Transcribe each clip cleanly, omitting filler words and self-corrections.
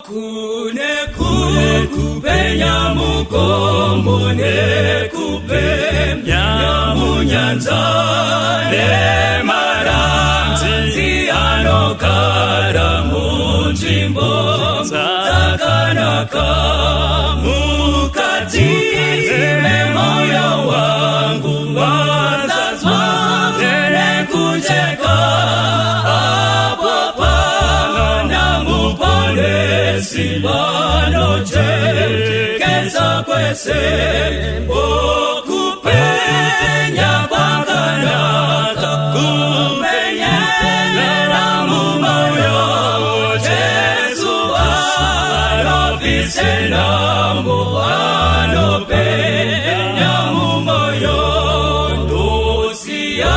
Kune kune kupenya mugomo nekupenya munyanza nemaranzi anogara munzvimbo dzakanaka mukati memoyo wangu wazadzwa nekujeka apo pana muponesi vanojekesa kwese okupenya kwakanaka kupenyera mumoyo Jesu anobvise nhamo anopenya mumoyo ndosiya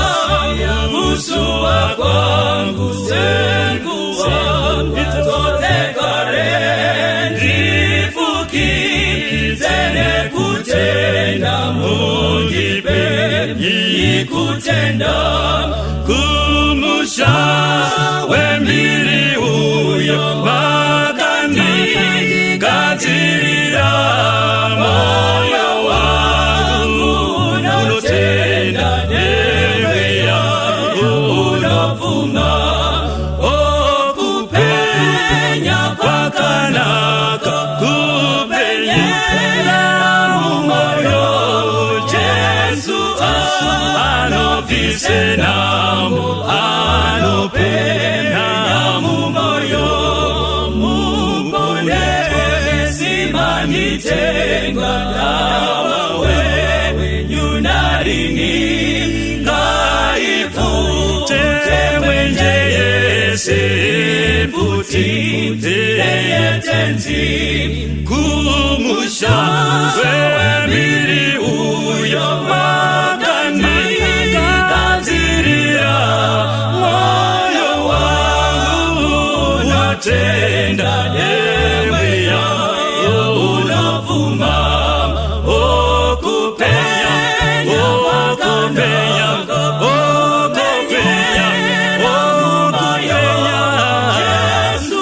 kusuwa kwangu senguva dzose kare ndifukidze nekutenda mundipe kutenda kumusha wembiri uyo makandigadzirira moyo wangu unotenda nemweya unobvuma okupenya kwakanaka kupenyera mumoyo Jesu anobvise nhamo anopenya mumoyo muponesi manditenga ndava wenyu narini ngaipfute mwenje yese pfuti yetenzi kumusha wembiri uyo makandigadzirira mwoyo wangu unotenda nemweya unobvuma okupenya okupenya okupenya okupenya Jesu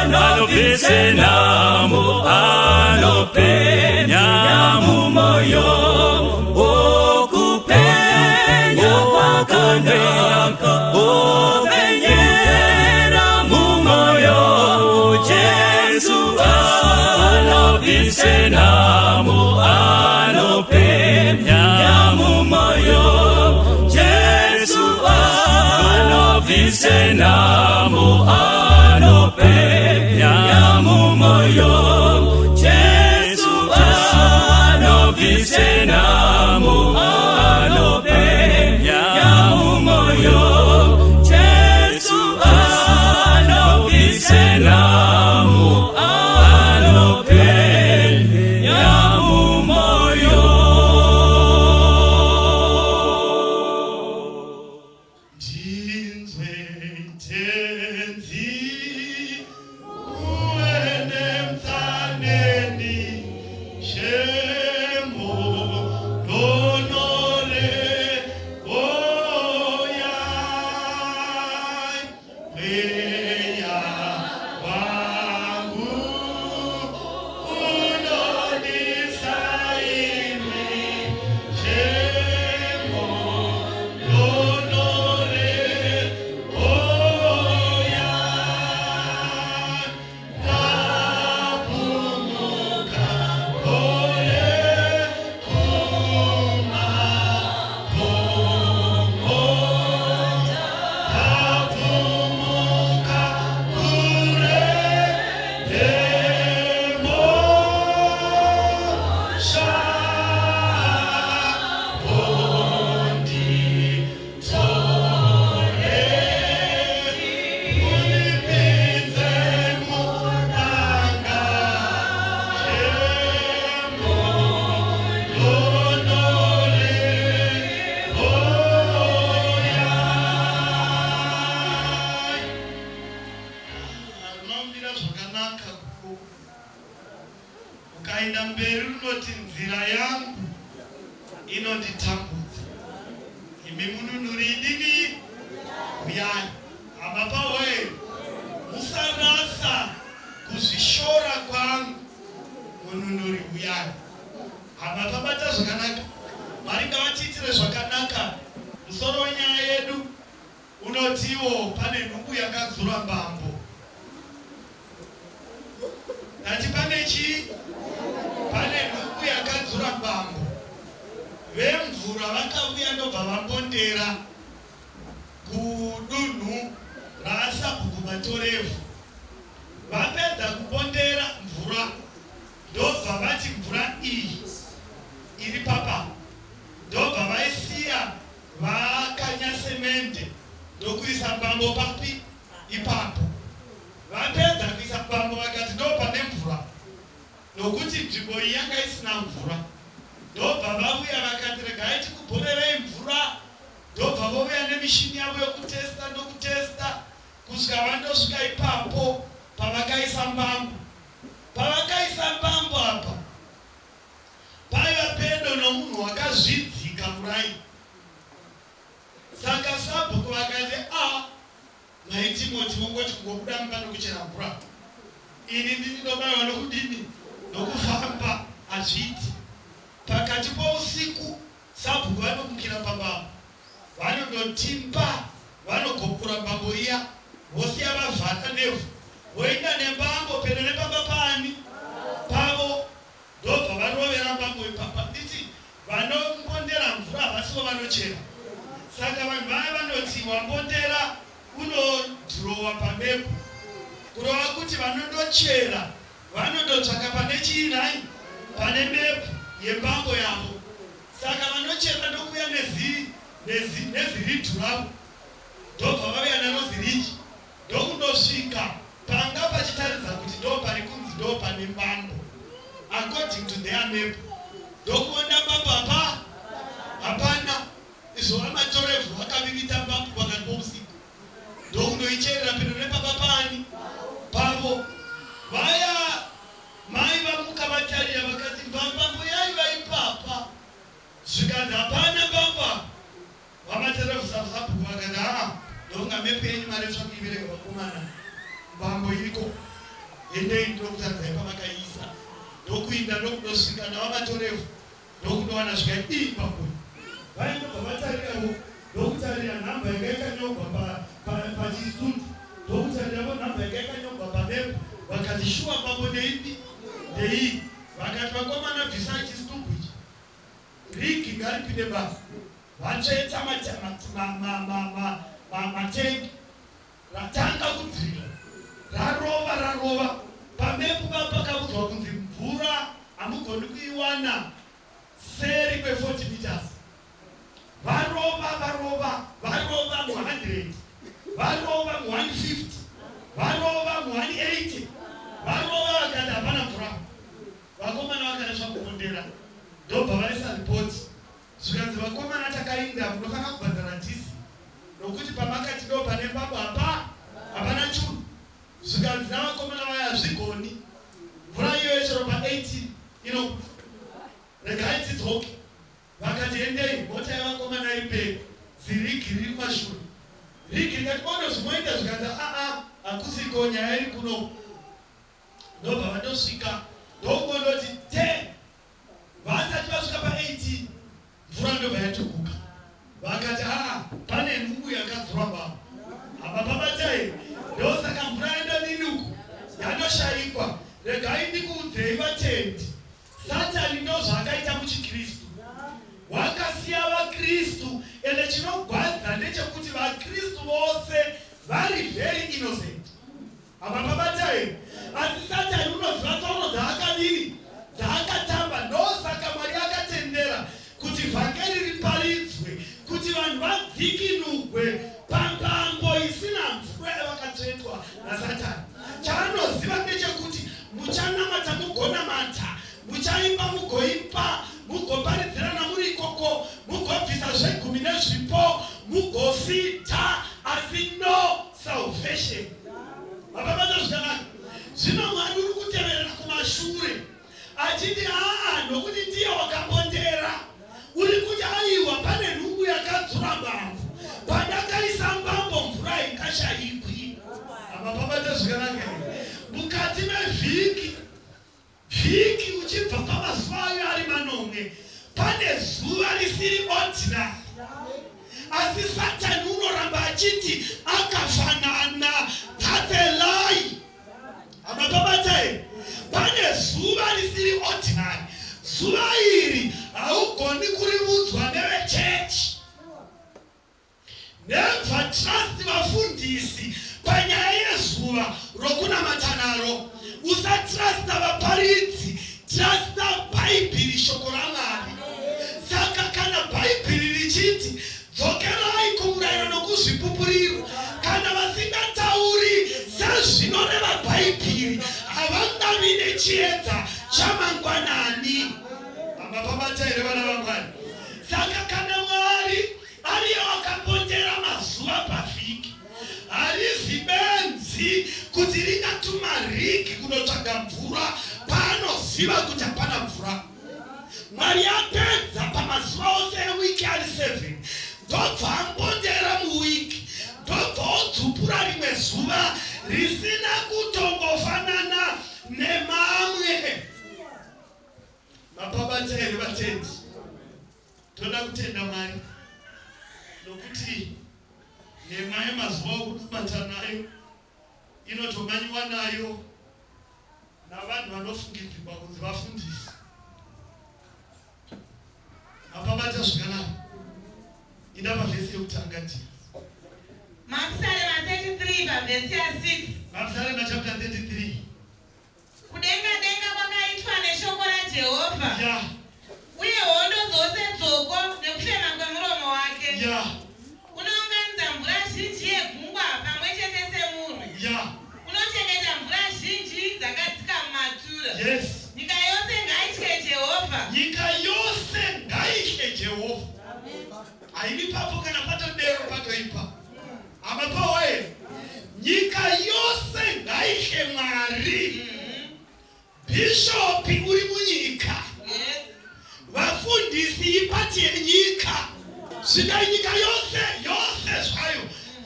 anobvise nhamo anopenya mumoyo okupenya kwakanaka kupenyera mumoyo Jesu anobvise nhamo anopenya mumoyo Jesu anobvise nhamo anopenya mumoyo Jesu anobvise nhamo anopenya mumoyo Jesu anobvise nhamo anopenya mumoyo. Ndinzwe Tenzi uwe nemtsaneni shemo donore oyai mweya wangu unodisa imi shemo donore oya ndapumuka kore kumatombo ndapumuka kure nemhosva unditore undipinze mudanga shemo donore oya Rinomira zvakanaka kuko ukaenda mberi runoti nzira yangu inonditambudza imi mununuri inini uyai ababa wee musarasa. Uyai. Hama pabata zvakanaka. Mwari ngavatiitire zvakanaka. Musoro wenyaya yedu unotiwo pane nhubu yakadzura mbambo. Ndati pane chii? Pane nhubu yakadzura mbambo. Vemvura vakauya ndobva vambondera kudunhu raSabhuku Matorevhu. Vapedza kupondera mvura ndobva vati mvura iyi iri papa ndobva vaisiya vakanya semende ndokuisa mbambo papi ipapo. Vapedza kuisa mbambo vakati ndopane mvura nokuti nzvimbo iyi yanga isina mvura. Ndobva vauya vakati regai tikuborerei mvura ndobva vouya nemishini yavo yokutesta ndokutesta kusvika vandosvika ipapo pavakaisa mbambo. Pavakaisa mbambo apa paiva pedo nomunhu wakazvidzika muraini. Saka sabhuku vakati a Mai Timoti vongoti kungobuda mumba nokuchera mvura ini ndini ndobaiwa nokudini nokufamba hazviiti. Pakati pousiku sabhuku vanomukira pamba apa vanondotimba vanogopura mbambo iya vosiya vavhara nevhu voinda nembambo pedo nepamba paani pavo ndobva varovera mbambo ipapa nditi Vanombondera mvura havasivo vanochera saka vanhu vaya vanoti wambondera unodhirowa pamepu kureva kuti vanondochera vanondotsvaka pane chii nhai pane mepu yembambo yavo saka vanochera ndokuuya neziridhu ravo ndobva vauya naro zirinji ndokundosvika panga pachitaridza kuti ndopari kunzi ndopane mbambo according to their map ndokuona mbambo apa hapana izvo vamatorevhu vakavivita mbambo pakati pousiku ndokundoicherera pedo nepamba paani pavo vaya mai vamuka vatarira vakati mbambambo yaiva ipapa zvikanzi hapana mbambo apa VaMaterevhu sabhuku vakati haa ndofunga mepu yenyu maresva kuiverenga vakomana mbambo iriko endei ndinokutaridzai pavakaiisa ndokuinda ndokudosvika navaMatorevhu ndokudowana svika ii mbambo vaye ndobva vatarirawo ndokutarira nhamba yanga yakanyorwa pachistundu ndokutarirawo nhamba yanga yakanyorwa pamepu vakati shuwa mbambo ndeipi ndeiyi vakati vakomana bvisai chistumbu ichi Rigi ngaripinde basa. Vatsveta matengi ratanga kudhirira rarova rarova pamepu pakaudzwa kunzi mvura hamugoni kuiwana seri kwe 40 meters varova varova varova mu 100 varova mu 150 varova mu 180 varova vakati hapana mvura Vakomana vakaresva kupondera ndobva vaisa report zvikanzi vakomana takainda munofanira kubhadhara diesel nokuti pamakati ndo pane mbambo hapa hapana chunhu zvikanzi navakomana vaya hazvigoni mvura iyoyo chero pa 18 inobuda regai tidzoke vakati endei mota yavakomana iri mberi zirigi riri kumashure rigi rikati bodo zvimoenda zvikanzi aa hakusiko nyaya iri kuno Ndobva vandosvika ndokungondoti te vasati vasvika pa 18 mvura ndobva yatukuka vakati aa pane nhumbu yakadzurwa mbama apa pabatai ndosaka mvura yandodini uku yandoshaikwa regai ndikuudzei vatendi satani ndozvaakaita muchikristu wakasiya vakristu ende chinogwadza ndechekuti vakristu vose vari very innocent Apa pabata here? Asi Satani unoziva tsono dzaakadini dzaakatamba. Ndosaka Mwari akatendera kuti vhangeri riparidzwe kuti vanhu vadzikinugwe pambambo isina mvura yavakatsvetwa naSatani. Chaanoziva ndechekuti muchanamata mugonamata, muchaimba mugoimba, mugoparidzirana muri ikoko, mugobvisa zvegumi nezvipo, mugofita, asi no salvation. Mababata zvakanaka. Zvino Mwari uri kuteverera kumashure achiti aa nokuti ndiye wakapondera. Uri kuti aiwa pane nhumbu yakadzura mbambo. Pandakaisa mbambo mvura ingashayikwi. Mababata zvakanaka here? Mukati mevhiki. Pavhiki uchibva pamazuva ayo ari manomwe, pane zuva risiri ordinary. Asi Satani unoramba achiti akafanana. That's a lie. Hamapabata here? Pane zuva risiri ordinary. Zuva iri haugoni kuriudzwa nevechechi. Never trust vafundisi panyaya yezuva rokunamata naro. Usatrusta vaparidzi, trusta Bhaibheri, shoko raMwari. Saka kana Bhaibheri richiti dzokerai kumurayiro nokuzvipupuriro, kana vasingatauri sezvinoreva Bhaibheri, havangavi nechiedza chamangwanani. Hamapabata here vana vaMwari? Saka kana Mwari ariyo akapotera mazuva pavhiki, harizi benzi kuti ringatuma rigi kunotsvaga mvura paanoziva kuti hapana mvura. Mwari apedza pamazuva ose ewiki ari 7, ndobva ambondera muwiki, ndobva odzupura rimwe zuva risina kutongofanana nemamwe. Mapabata here vatendi? Toda kutenda Mwari nokuti nhema yemazuva okunamata nayo inotomanyiwa nayo navanhu vanofungidzirwa kunzi vafundisi. Mapabata zvakanaka. Ida pavhesi yekutanga ndiyo. Mapisarema 33 pavhesi ya6. Mapisarema chapter 33. Kudenga denga kwakaitwa neshoko raJehovha, uye hondo dzose dzoko nekufema kwemuromo wake. Unounganidza mvura zhinji yegungwa pamwe chete semurwi. Unochengeta mvura zhinji dzakadzika mumatura. Nyika yose ngaitye Jehovha. Nyika yose ngaitye Jehovha. Haidi papo kana patodero patoipa. Hamapawa here? Nyika yose ngaitye Mwari. Bhishopi uri munyika. Vafundisi ipati yenyika. Svikai nyika yose, yose zvayo.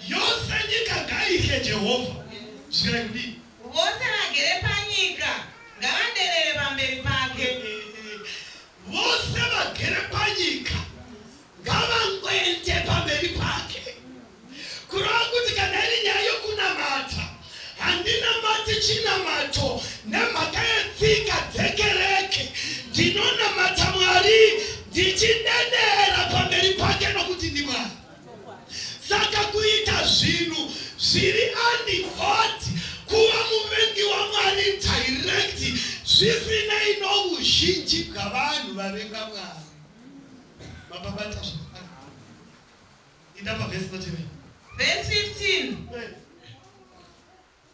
Yose nyika ngaitye Jehovha. Svikai kudii? Vose vagere panyika ngavaderere pamberi pake. Vose vagere panyika ngavangwende pamberi pake. Kureva kuti kana iri nyaya yokunamata, handinamati chinamato nemhaka yetsika dzekereke. Ndinonamata Mwari ndichidedera pamberi pake nokuti ndiMwari. Saka kuita zvinhu zviri ungodly kuva muvengi waMwari direct, zvisinei nouzhinji bwavanhu vavenga Mwari. Mapabata zvakanaka. Ida pavhesi notevera. Vhesi 15.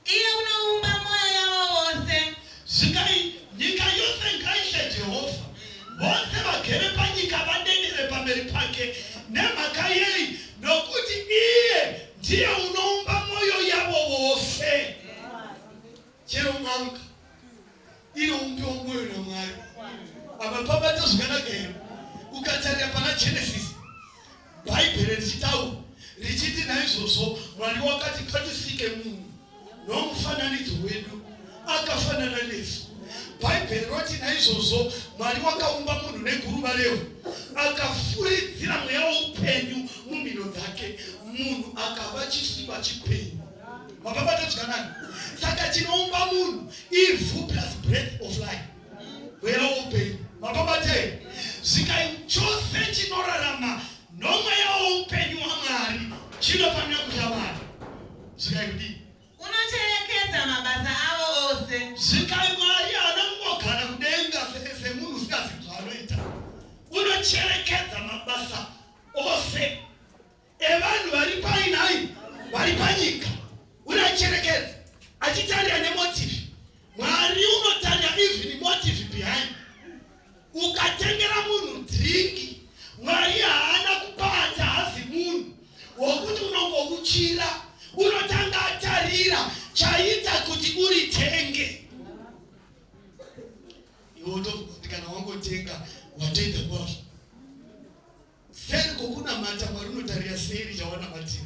Iye unoumba mwoyo yavo vose. Svikai nyika yose ngaitye Jehovha. Vose vagere panyika vadedere pamberi pake. Nemhaka yei? Nokuti iye ndiye unoumba mwoyo yavo vose. Chero n'anga inoumbiwa mwoyo naMwari. Apa pabata zvakanaka here? Ukatarira pana Genesis, Bhaibheri richitaura richiti, naizvozvo Mwari wakati, ngatisike munhu nomufananidzo wedu, akafanana nesu. Bhaibheri roti, naizvozvo Mwari wakaumba munhu neguruva revhu, akafuridzira mweya woupenyu mumhino dzake, munhu akava chisikwa chipenyu. Mapabata zvakanaka. Saka chinoumba munhu ivhu plus breath of life, mweya woupenyu. Mapabata here? Svikai chose chinorarama nomweya woupenyu waMwari chinofanira kutya Mwari. Svikai kudii? Unocherekedza mabasa avo ose. Svikai Mwari haana kungogara kudenga semunhu usingazivi zvaanoita. Unocherekedza mabasa ose evanhu vari painai, vari panyika. Unocherekedza achitarira nemotive. Mwari unotarira even motive behind. Ukatengera munhu drink, Mwari haana kupata, hazi munhu wokuti unongokuchira. Unotanga atarira chaita kuti uritenge. Iwe utofunga kuti kana wangotenga watoita kwazvo. Seri kwokunamata, Mwari unotarira seri chawanamatira.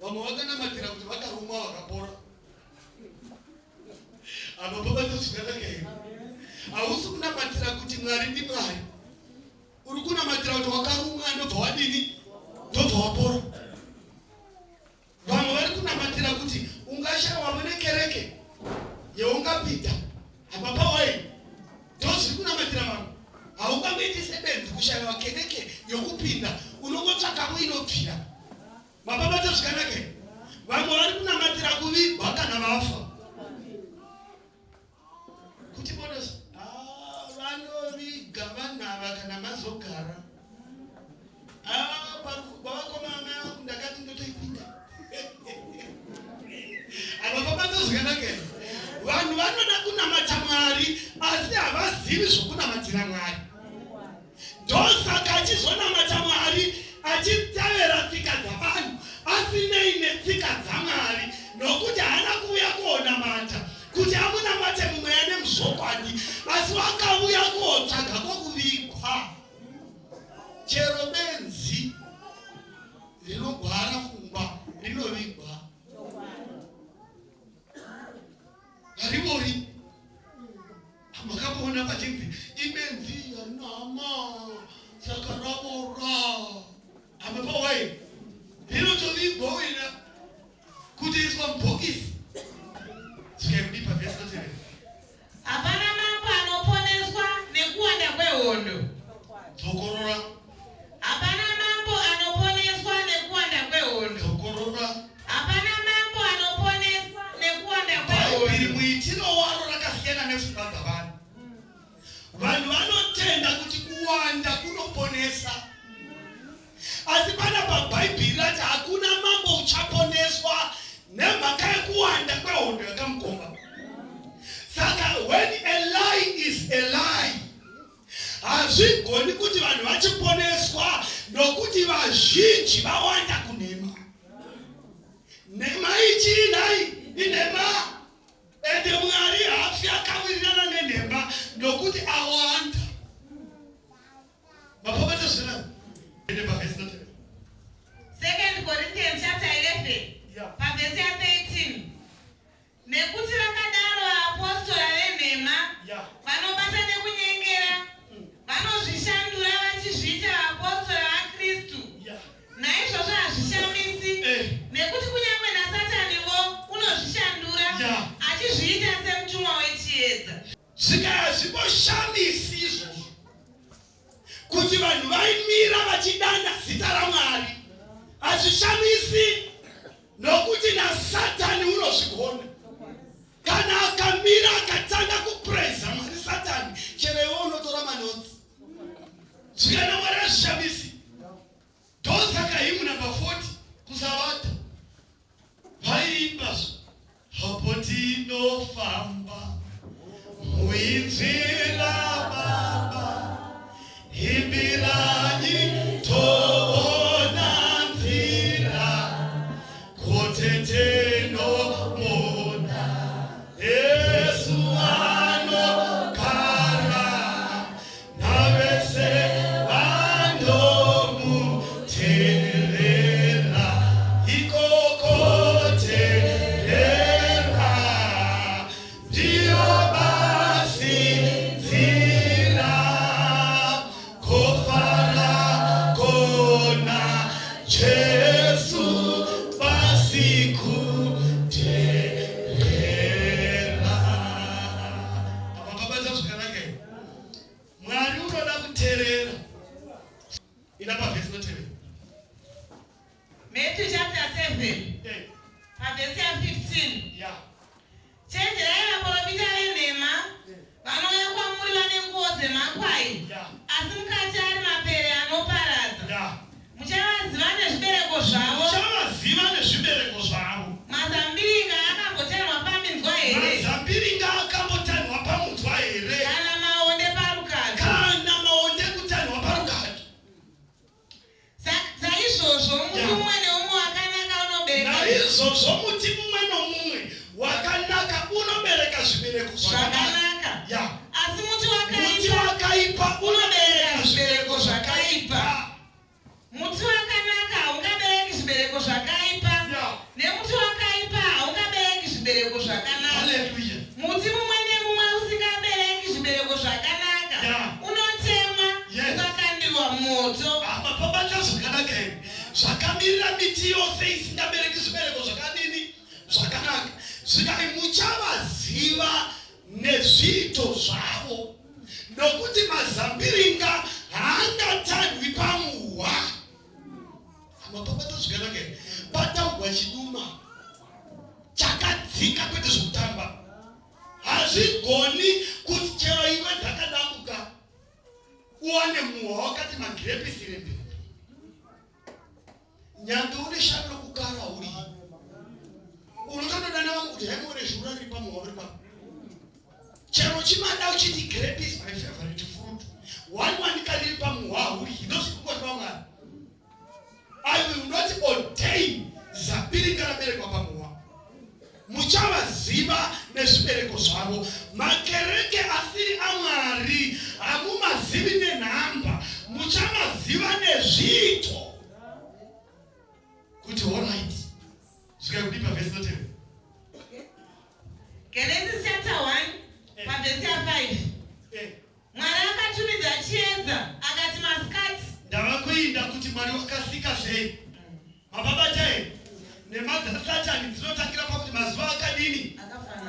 Vamwe vakanamatira kuti vakarumwa vakapora. Apa pabata. zvakanaka here? Hausi kunamatira kuti Mwari ndiMwari. Uri kunamatira kuti wakarumwa ndobva wadini? Ndobva wapora. Vamwe vari kunamatira kuti ungashaiwa mune kereke yeungapinda. Apa pawai ndozviri kunamatira vamwe. Haungangoiti sebenzi kushaiwa kereke yokupinda, unongotsvakamo inobvira. Mapabata zvakanaka here? Vamwe vari kunamatira kuvigwa kana vafa. Kuti bodos ah, vanoviga vanhu ava kana mazogara. Ah, pavakomana vangu ndakati ndotoipinda. Apa pabata zvakanaka here? Vanhu vanoda kunamata Mwari asi havazivi zvokunamatira Mwari. Ndosaka achizonamata Mwari achitevera tsika dzavanhu asinei netsika dzaMwari, nokuti haana kuuya kuonamata kuti amunamate mumweya nemuzvokwadi, asi wakauya kuotsvaga kwokuvigwa. Chero benzi rinogwara pfungwa rinovigwa. Harivori. Makamuona pachinzi ibenzi harina hama saka ravora. Apa pawai rinotovigwa wena kutoiswa mubhokisi. Svikai kudipa vhesi notevera. Hapana mambo anoponeswa nekuwanda kwehondo. Dzokorora. Hapana mambo anoponeswa nekuwanda kwehondo. Dzokorora. Hapana mambo anoponeswa nekuwanda Bhaibheri kwehondo. muitiro waro rakasiyana nepfungwa dzavanhu. Vanhu vanotenda kuti kuwanda kunoponesa, asi pana paBhaibheri rati hakuna mambo uchaponeswa nemhaka yekuwanda kwehondo yakamukomba. Saka when a lie is a lie, hazvigoni kuti vanhu vachiponeswa nokuti vazhinji vawanda kunhema. Nhema ichii nhai? Inhema. Ende Mwari haafi akawirirana nenhema nokuti awanda. Mapabata zvina. Ende pavhesi notevera. 2 Corinthians chapter 11 pavhesi ya 13. Nekuti vakadaro vaapostora venhema vanobata nekunyengera, vanozvishandura vachizviita vaapostora vaKristu. Naizvozvo hazvishamisi, nekuti kunyange naSataniwo unozvishandura achizviita semutumwa wechiedza. Svika hazvimboshamisi izvozvo kuti vanhu vaimira vachidana zita raMwari. Hazvishamisi nokuti naSatani unozvigona. Kana akamira akatanga kupraiza Mwari, Satani chero iwe unotora manotes. Svika naMwari hazvishamisi. Ndosaka hymn number 40 kusavata vaiimba hapo tinofamba muinzira Baba, imbiranyi toona nzira kotetenomona Yesu anogara navese vanomuteerera ikoko terera ndiyo basi nzira kofara kona Jesu basi kuterera. Apa pabata zvakanaka here? Mwari unoda kuteerera. Ina pavhesi notevera. Matthew chapter 7 pavhesi ya 15. Chenjerai vaprofita venhema vanouya kwamuri vane nguo dzemakwai, asi mukati ari mapere anoparadza. Muchavaziva nezvibereko zvavo. Muchavaziva nezvibereko zvavo. Mazambiringa akambotanhwa paminzwa here? Mazambiringa akambotanhwa pamunzwa here? Kana maonde parukato? Kana maonde kutanhwa parukato? Saizvozvo muti mumwe neumwe wakanaka unobereka Naizvozvo muti mumwe nomumwe wakanaka unobereka zvibereko zvakanaka. Zvakanaka. Asi muti Muti wakaipa wakaipa unobereka zvibereko zvakaipa. Muti wakanaka haungabereki zvibereko zvakaipa, nemuti wakaipa haungabereki zvibereko zvakanaka. Haleluya. Muti mumwe nemumwe Zvakamirira miti yose isingabereki zvibereko zvakadini? Zvakanaka. Zvikai muchavaziva nezviito zvavo, nokuti mazambiringa haangatanhwi pamuhwa. Mapapata zvakanaka here? Pataugwa chiduma chakadzika kwete zvekutamba. Hazvigoni kuti chero iwe dzakadambuka uwane muhwa wakati magirepisi rembe nyange une shavi rokukara uri unotondodana vamwe kuti haimuone zviura riri pamuhwa uri papo chero chimada uchiti grape is my favorite fruit waiwanika riri pamuhwa hauri ndozvikungoti vamwari I will not ordain zambiringa raberekwa pamuhwa. Muchavaziva nezvibereko zvavo. Makereke asiri aMwari hamumazivi nenhamba, muchamaziva nezviito. Kuti alright, zvikai kudii pavhesi notevera? Genesis chapter 1 pavhesi ya 5. Mwari akatumidza chiedza akati masikati. Ndava kuinda kuti Mwari wakasika sei. Mababata here? Nhema dzaSatani dzinotangira pakuti mazuva akadini?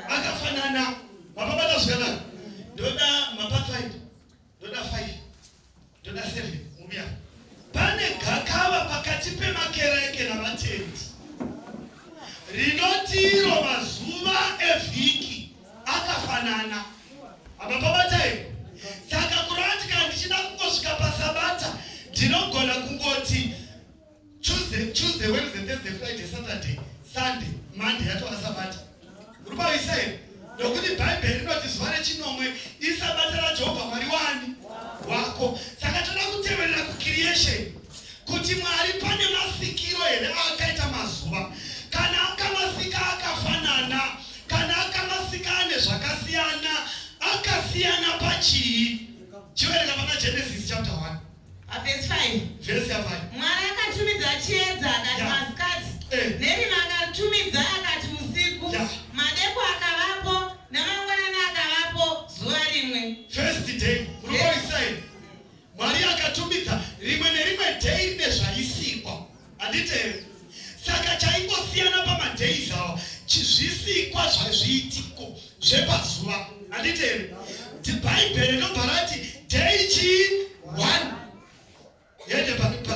Akafanana. Mababata zvakanaka. Ndoda mapathfinder. Ndoda 5. Ndoda 7 mubiya. Pane gakava pakati pemakereke navatendi. Rinoti iro mazuva evhiki akafanana. Apa pabata here? Saka kureva kuti kana ndichida kungosvika pasabata ndinogona kungoti Tuesday, Tuesday, Wednesday, Thursday, Friday, Saturday, Sunday, Monday yatova sabata. Uri paisa here? Nokuti Bhaibheri rinoti zuva rechinomwe isabata raJehovha Mwari wani wako. Saka toda kuteverera kucreation kuti Mwari pane masikiro here aakaita mazuva. Kana akamasika akafanana, kana akamasika ane zvakasiyana, akasiyana pachii? Chiverenga pana Genesis chapter 1. Pavhesi 5. Vhesi ya 5. Mwari akatumidza chiedza akati Yeah. masikati, Eh. nerima akaritumidza akati usiku. Yeah. Madeko akavapo namangwanani akavapo zuva rimwe. First day, muri kuisa here? Mwari akatumidza rimwe nerimwe day rine zvaisikwa. Handiti here? Saka chaingosiyana pamadays awa chizvisikwa zvazviitiko zvepazuva. Handiti here? Bhaibheri rinobva rati day chii? One. Yende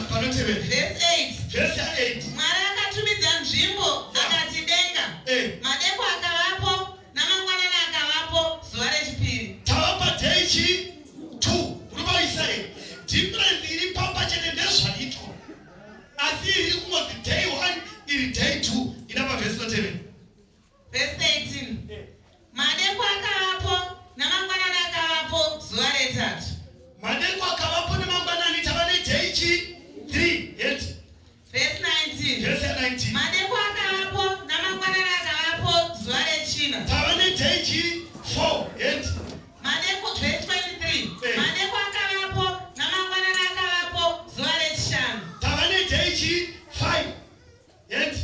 panotevera. Verse 8. Verse ya 8. Mwari akatumidza nzvimbo akati denga. Eh. Madeko akavapo namangwanani akavapo zuva rechipiri. Tava paday chii? 2. Unobaisa here? Difference iri papa chete ndezvaitwa. Asi iri kungonzi day 1 iri day 2. Ina pavhesi inotevera. Verse 13. Madeko akavapo namangwanani akavapo zuva retatu. Madeko akavapo nemangwanani tava neday chi 3 yet. Verse 19. Verse ya 19. Madeko akavapo namangwanani akavapo zuva rechina. Tava neday chi 4 yet. Madeko verse 23. Eh. Madeko akavapo namangwanani akavapo zuva rechishanu. Tava neday chi 5 yet.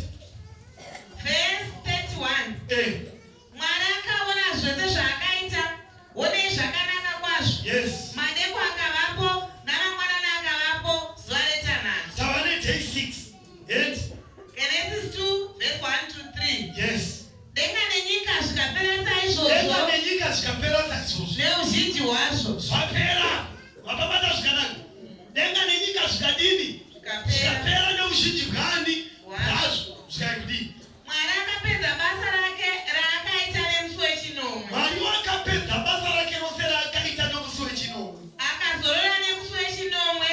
Verse 31. Eh. Mwari akaona zvose zvaakaita, onei zvakanaka kwazvo. Yes. Madeko akavapo namangwanani akavapo zuva retanhatu. Tava neday 6 yet. Genesis 2 verse 1 to 3. Yes. Denga nenyika zvikapera Denga saizvozvo nenyika zvikapera saizvozvo. neuzhinji hwazvo Zvapera. Vapabata zvakanaka. Denga nenyika zvikadini? zvikapera. Zvikapera neuzhinji bwani? Hwazvo. Hwazvo. Zvikai kudini? Mwari akapedza basa rake raakaita nemusi wechinomwe. Mwari wakapedza basa rake rose raakaita nomusi wechinomwe. Akazorora nemusi wechinomwe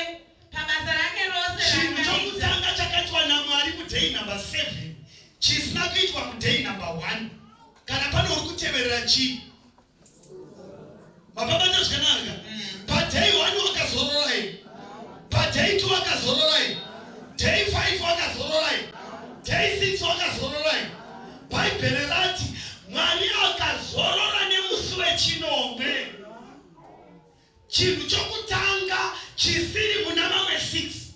pabasa rake rose Chinhu raakaita. chokutanga chakaitwa naMwari muday number 7 chisina kuitwa muday number 1. Kana pane uri kuteverera chii? Mapabata zvakanaka. Paday 1 wakazorora here? Paday 2 wakazorora here? Day 5 wakazorora here? Day 6 wakazorora here? Bhaibheri rati Mwari akazorora nemusi wechinomwe. Chinhu chokutanga chisiri muna mamwe 6.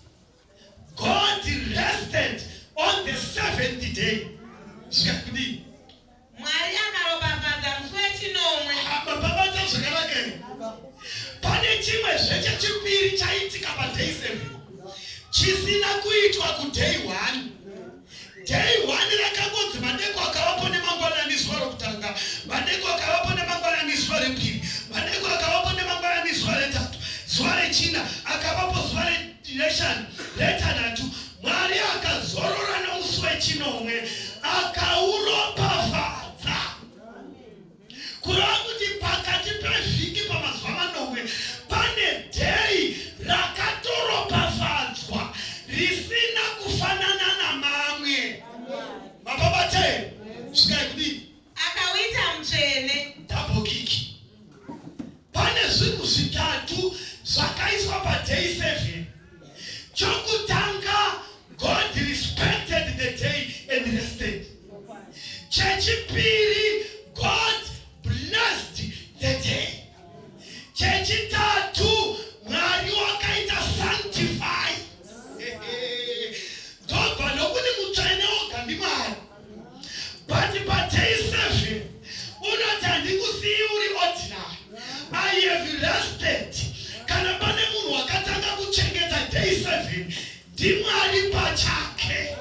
God rested on the seventh day. Zvikakudii? Mwari akaropafadza musi wechinomwe. Mapabata zvakanaka here? Pane chimwe zvechechipiri chaitika paday 7. Chisina kuitwa kuday one. Day one rakangonzi madeko akavapo nemangwanani zuva rokutanga, madeko akavapo nemangwanani zuva repiri, madeko akavapo nemangwanani zuva retatu, zuva rechina akavapo zuva reshanu, retanhatu. Mwari akazorora nomusi wechinomwe akauropafadza. Kureva kuti pakati pevhiki pamazuva manomwe pane day rakatoropafadzwa risina kufanana namamwe. Mapabate svikai kudii? Akauita mutsvene. Double kick. Pane zvinhu zvitatu zvakaiswa paday 7. Chokutanga, God respected the day and rested. Chechipiri, God blessed the day. Chechitatu, Mwari wakaita sanctify. Ndobva nokuti mutsvene woga ndiMwari. But paday 7 unoti handikusiyi uri ordinary. I have rested. Kana pane munhu wakatanga kuchengeta day 7 ndiMwari pachake.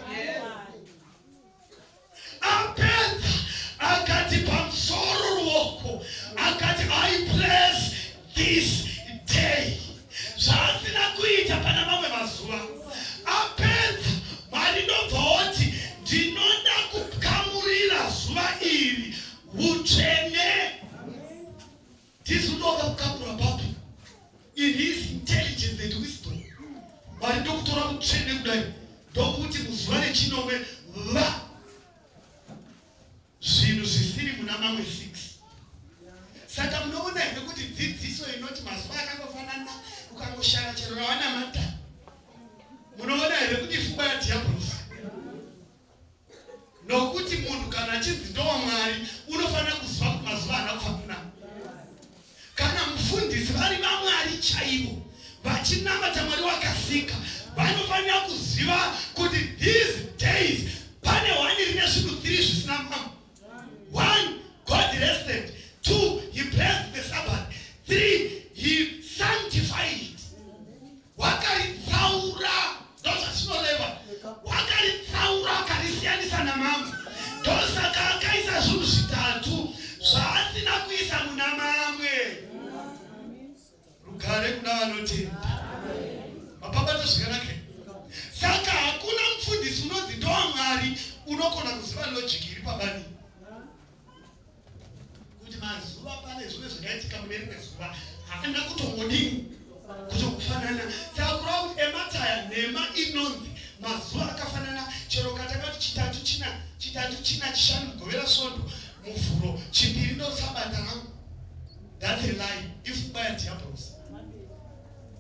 Apedza akati pamusoro ruoko akati, "I bless this day," zvaasina kuita pana mamwe mazuva. Apedza, Mwari ndobva oti, "Ndinoda kukamurira zuva iri utsvene." Ndizvinoda kukamura papi? In his intelligence and wisdom, Mwari ndokutora mutsvene kudai, ndokuti muzuva rechinomwe va zvinhu zvisiri muna mamwe 6. Saka munoona here kuti dzidziso inoti mazuva akangofanana, ukangoshara chero rawanamata, munoona here kuti pfungwa yadhiabhurosi? Nokuti munhu kana achinzi ndowamwari, unofanira kuziva kuti mazuva haana kufanana. Kana mufundisi vari vamwari chaivo, vachinamata Mwari wakasika, vanofanira kuziva kuti these days pane one rine zvinhu 3 zvisina mamwe. One, God rested. Two, he blessed the Sabbath. Three, he sanctified it. Wakaritsaura, ndozvazvinoreva. Wakaritsaura, akarisiyanisa namamwe. Ndosaka akaisa zvinhu zvitatu zvaasina kuisa muna mamwe. Rugare kuna vanotenda. Mapabata zvakanaka. Saka hakuna mufundisi unonzi ndowamwari unokona kuziva logic iri pabani kuti mazuva pane zvimwe zvakaitika mune rimwe zuva haana kutongodini kutokufanana. Saka kureva kuti emataya nhema inonzi mazuva akafanana, chero katakati Chitatu, China, Chitatu, China, Chishanu, Mugovera, Svondo, Muvhuro, Chipiri ndosabata rangu, that's a lie, ipfungwa yadhiabhurosi.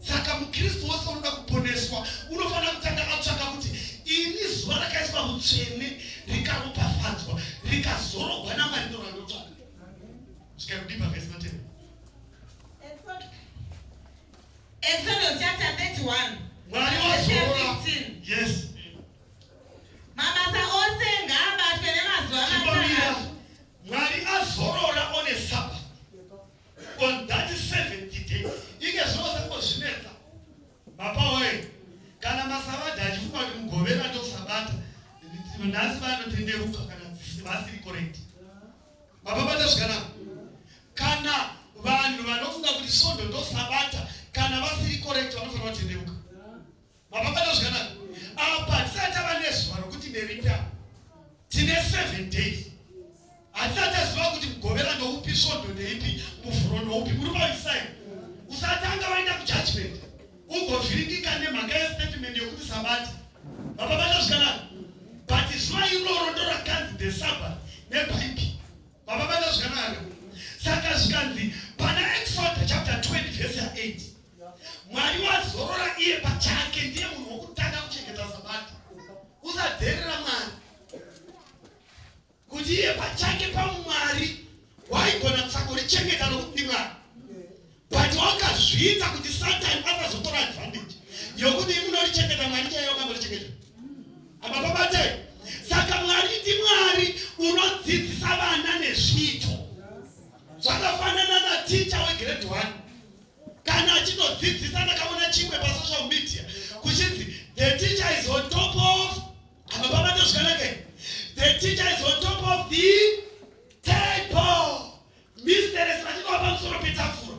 Saka mukristu wose unoda kuponeswa unofanira kutanga atsvaka kuti ini zuva rakaiswa mutsvene, rikaropafadzwa, rikazorogwa naMwari, ndo randotsvaka. Svikai kudii pavhesi matendo? Exodus chapter 31. Mwari Verse wazorora. 15. Yes. Mabasa ose ngaabatwe nemazuva Chimbomira. 6. Mwari azorora on a Sabbath, on that seventh day. Ike zvinozangozvinetsa mapawoye kana masavadha achifunga kuti Mugovera ndosabata, nhasi vanotendeuka kana vasiri correct. Mapabata zvakanaka. Kana vanhu vanofunga kuti Svondo ndosabata, kana vasiri correct, vanofanira kutendeuka. Mapabata zvakanaka. Apa tisati tava nezuva rokuti neripi, tine 7 days. Hatisati taziva kuti Mugovera ndoupi, Svondo ndeipi, Muvhuro ndoupi. Muri pavisai usatanga waenda kujudgment ugovhiringika nemhaka yestatement yokuti sabata. Mapabata zvakanaka. But zuva iroro ndo rakanzi the Sabbath nebhaibheri. Mapabata zvakanaka. Saka zvikanzi pana Exodus chapter 20 verse ya8, Mwari wazorora iye pachake, ndiye munhu wokutanga kuchengeta sabata. Usadherera Mwari kuti iye pachake pamwari waigona kusangorichengeta nokuti ndimwari, but wakazviita kuti Satani asazotora advantage yokuti imunorichengeta, Mwari chaiye wakamborichengeta. Apa pabatei. Saka Mwari ndimwari unodzidzisa vana nezviito. Zvakafanana naticha wegrade 1 kana achinodzidzisa. Ndakaona chimwe pasocial media kuchinzi The teacher is on top of, amapabata zvakanaka, the teacher is on top of the table. Mistress vachingova pamusoro petafura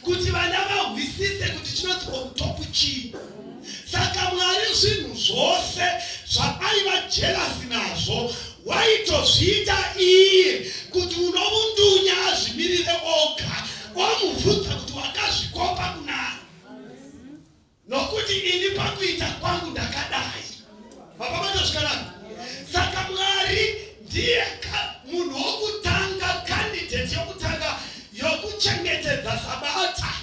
kuti vana vahwisise kuti chinonzi on top chii. Saka Mwari zvinhu zvose zvaaiva jealous nazvo waitozviita iye, kuti unomundunya azvimirire oga, omubvunza kuti wakazvikopa kunani, nokuti ini pakuita kwangu ndakadai. Mapabata zvakanaka. Saka Mwari ndiye munhu wokutanga, candidate yokutanga yokuchengetedza Sabata.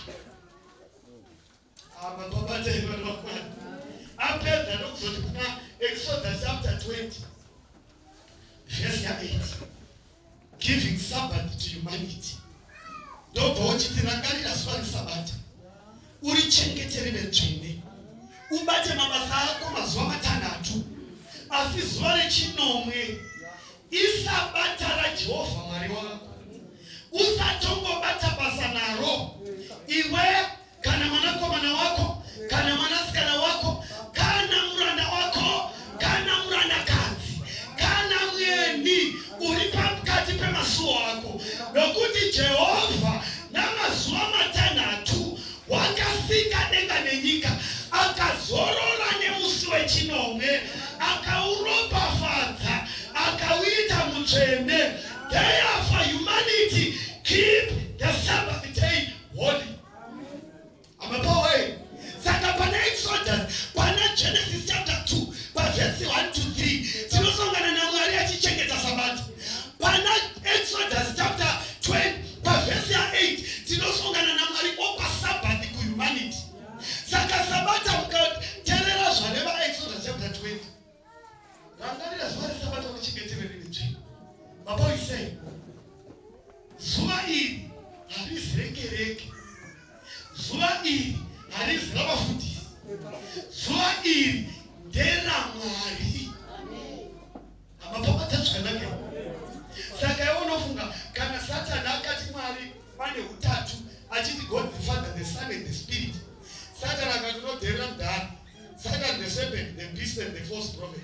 Mapabata ivanhu. Apedza nokuzoti kuna Exodus chapter 20 verse ya8, giving Sabbath to humanity, ndobva uchiti, "Rangarira zuva reSabata, urichengete rive dzvene. Ubate mabasa ako mazuva 6, asi zuva rechinomwe iSabata raJehovha Mwari wako. Usatongobata basa naro, iwe kana mwanakomana wako, kana mwanasikana wako, kana muranda wako, kana murandakadzi, kana mweni uri pakati pemasuo ako, nokuti Jehovha namazuva 6 wakasika denga nenyika, akazorora nemusi wechinomwe, akauropafadza, akauita mutsvene. Therefore humanity, keep the Sabbath day holy." Amapowe. Saka pana Exodus, pana Genesis chapter 2 pavhesi 1 to 3, tinosangana naMwari achichengeta Sabata. Pana Exodus chapter 20 pavhesi ya8, tinosangana naMwari opa Sabbath kuhumanity. Saka Sabata, mukateerera zvareva Exodus chapter 20, "Rangarira zuva reSabata uchengetere riri dzvene," mapoisei, zuva iri harizi rekereke, zuva iri harizi ravafundisi, zuva iri nderamwari. Hamapabata zvakanaka. Saka iwe unofunga kana Satani akati Mwari pane utatu, achiti God the Father, the Son and the Spirit, Satani akati, "Unodherera mudhara." Satan the serpent, the beast and the false prophet.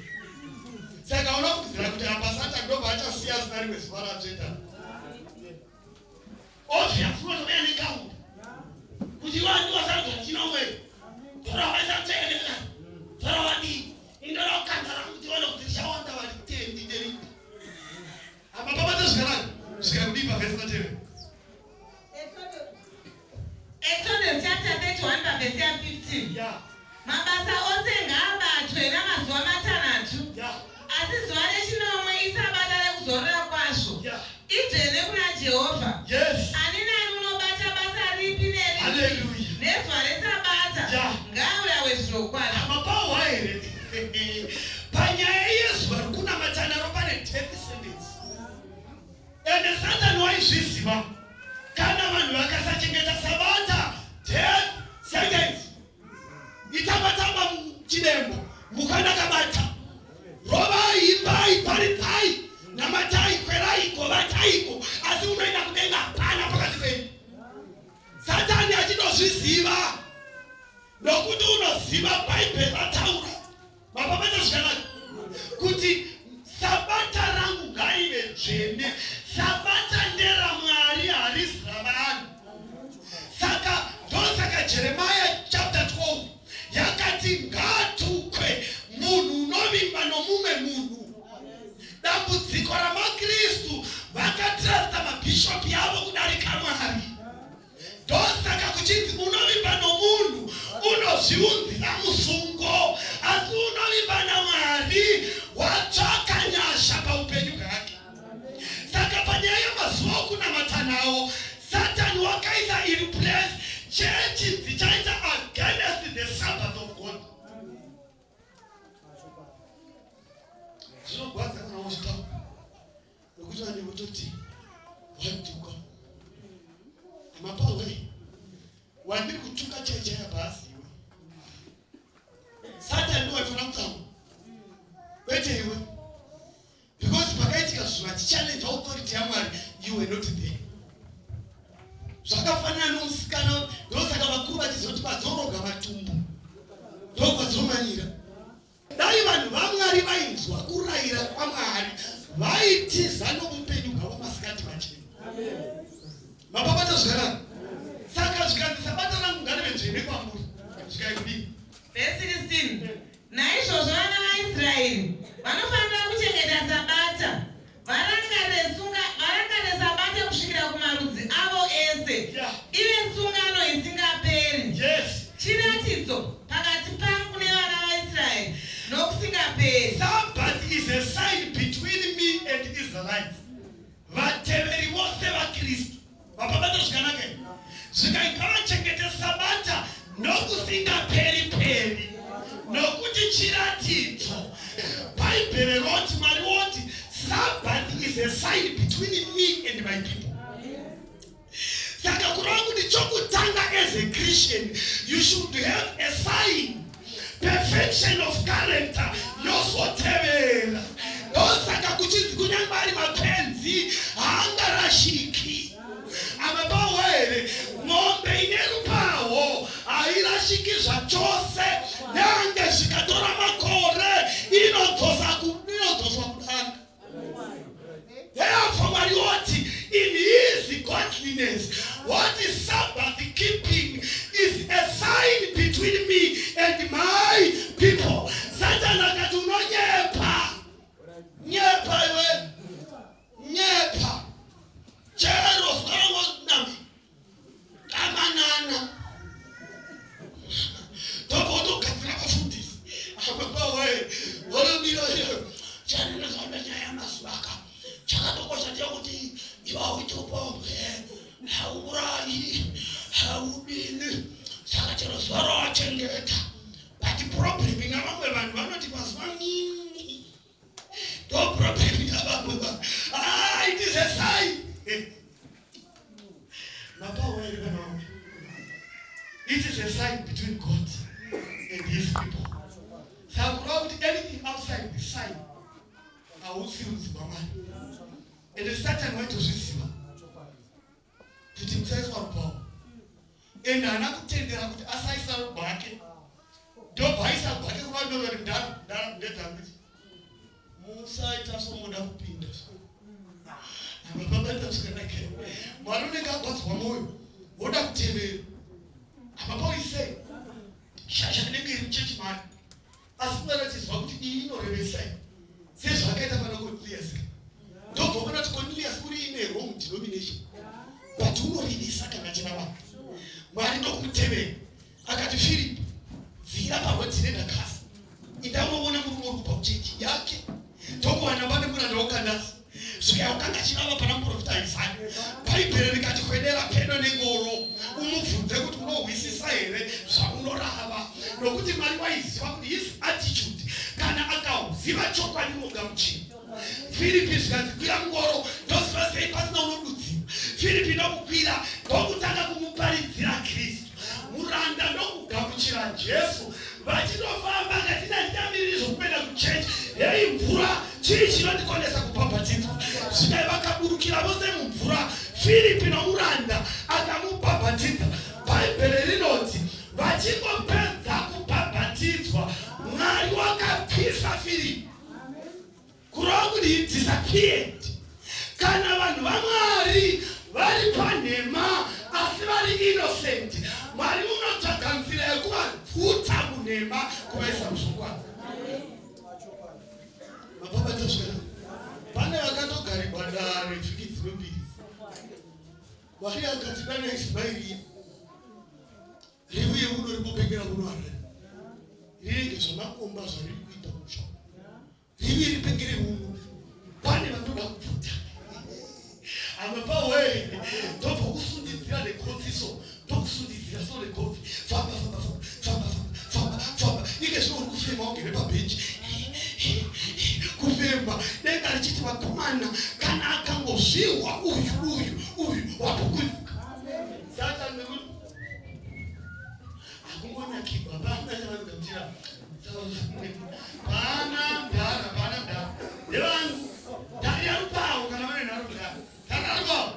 Saka unofungidzira kuti apa Satani ndobva achasiya zina rimwe zuva ratsveta? Obvious, unotouya nekaunda kuti iwe ndiwasarudza chinomwe, tora waisatseneka, tora wadii, indora kukanda rangu tione kuti richawanda varitendi nderipi. Apa pabata zvakanaka. Svika kudii pavhesi nateve? Exodus chapter 31 pavhesi ya15. Mabasa ose ngaabatwe namazuva 6, asi zuva rechinomwe iSabata rekuzorora kwazvo, idzvene kuna Jehovha. Ani nani unobata basa ripi neripi Haleluya. nezuva reSabata ngaaurawe zvirokwazvo. Mapawa here panyaya yezuva rekunamata naro pane death sentence. Ende Satani waizviziva, kana vanhu vakasachengeta Sabata, death sentence. Itambatamba chidembo, mukanakabata, rovai, imbai, paridzai, namatai, kweraiko, vataiko, asi unoenda kudenga hapana pakati penyu. Satani achitozviziva, nokuti unoziva Bhaibheri rataura, mapapata zvakanaka, kuti Sabata rangu ngaive dzvene. Sabata nderamwari, harisi ravanhu. Saka ndosaka Jeremaya chapter 12 yakati, "Ngaatukwe munhu unovimba nomumwe munhu." Dambudziko ramakristu, vakatrusta mabhishopi yavo kudarika Mwari. Ndosaka kuchinzi unovimba nomunhu unozviunzira musungo, asi unovimba naMwari watsvaka nyasha paupenyu hwake. Saka panyaya yemazuva okunamata nawo, Satani wakaisa in place chechi dzichaita against the Sabbath of God. Zvinogwadza kana wozvitaura, nokuti vanhu vototi watuka. Amapawe, wandiri kutuka chaichaya bhasi iwe. Satani ndiwo waifanira kutsamwa, kwete iwe, because pakaitika zvinhu vachichallenja authority yaMwari, you were not there. Zvakafanana nomusikana. Ndosaka vakuru vachizoti vadzoroga matumbu ndokwadzomanyira. kwaMwari vaitiza noupenyu hwavo masikati machena. Mapapata zvakanaka. Saka zvikanzi sabata rangu ngarive dzvene kwamuri. Svikai kudii? Vhesi 16. Naizvozvo vana vaIsraeri vanofanira kuchengeta sabata, varangarire sunga- varangarire sabata kusvikira kumarudzi avo ese, ive sungano isingaperi, chiratidzo pakati pangu nevana vaIsraeri nokusingaperi. Sabbath is a sign between me and Israelites. Vateveri vose vaKristu. Vapabata zvakanaka here? Zvikai ngavachengete sabata nokusingaperi peri. Nokuti chiratidzo. Bhaibheri roti, Mwari woti, Sabbath is a sign between me and my people. Saka kureva kuti chokutanga, as a Christian you should have a sign, perfection of character yozotevera. Ndosaka kuchinzi kunyange ari mapenzi haangarashiki. Amapawo here? Mombe ine rupawo hairashiki zvachose, nyange zvikatora makore inodzoswa kudanga. Therefore, Mwari woti, in his godliness, what is Sabbath keeping is a sign between me and my people. Satan akati, unonyepa. Nyepa iwe. Nyepa. Chero zvakangonami. Kamanana. Tobotogadzira vafundisi. Apa we, vanomira chaninozoona nyaya yamazuva aka chakatokosha ndechekuti iwe hauiti upombwe, hauurayi, haudini, saka chero zuva rawachengeta. But problem ina vamwe vanhu vanoti mazuva mingi, ndo problem ina vamwe vanhu. Ah, it is a sign. Mapawa ere vana vamwe? It is a sign between God and his people. Saka kureva kuti anything outside the sign hausi rudzi rwaMwari. Ende Satani waitozviziva kuti musaiswa rupawo, ende haana kutendera kuti asaisa gwake, ndobva aisa gwake kuvadorori. Ndedzangu idzi, musaita somuda kupinda. Apa zvakanaka. Mwari unenge agwadzwa mwoyo, woda kutevera. Apa paisei shasha inenge iri muchechi mani, asi Mwari achiziva kuti iyi inorevesai, sezvaakaita pana Cornelius. Ndobva kuona kuti Cornelius uri ine wrong denomination, but unorevesa kana china vanhu. Mwari ndokumutevera, akati, "Philip, dzira parwedzi nenhakasi, indamunoona murume uri kubva kuchechi yake." Ndokuwana pane muranda waKandasi, svika wakanga chirava pana muprofita Isaya. Bhaibheri rikati, "Kwedera pedo nengoro, umubvunze kuti unohwisisa here zvaunorava," nokuti Mwari waiziva kuti his attitude, kana akauziva chokwadi, unogamuchira. Firipi zvikanzi, "Kwira mungoro." Ndoziva sei pasina unodudzira? Firipi ndokukwira, ndokutanga kumuparidzira Kristu. Muranda ndokugamuchira Jesu. Vachitofamba akati, "Handichamiriri zvokuenda kuchechi. Hei mvura, chii chinondikonesa kubhabhatidzwa?" Svikai vakaburukira vose mumvura, Firipi nomuranda, akamubhabhatidza. Bhaibheri rinoti vachingopedza kubhabhatidzwa, Mwari wakapisa Firipi, kureva kuti he disappeared. Kana vanhu vaMwari vari panhema asi vari innocent, Mwari unotsvaga nzira yekuvabvuta munhema kuvaisa muzvokwadi. Mapabata zvikana? Pane vakatogarirwa dare vhiki dzino mbiri. Mwari akati, "Dana Ismairiya riuye kuno, ripopengera kuno Harare, rirege zvamakomba zvariri kuita musha, rivi ripengere uno." Pane vanoda kupfuta amapawe, ndobva kusundidzira nekotsiso, ndokusundidzira so nekotsi, famba, famba, famba, famba, famba, famba. Ike zvino uri kufema, ugere pabhenji kufema. Denga richiti, "Vakomana, kana akangozvihwa uyu, uyu, uyu wapukunyuka." Satani nekuti hakungonakirwa, pana chavanogamuchira, pana mudhara, pana mudhara ndevangu darira rupawo. Kana vane nharo mudhara, darira rupawo,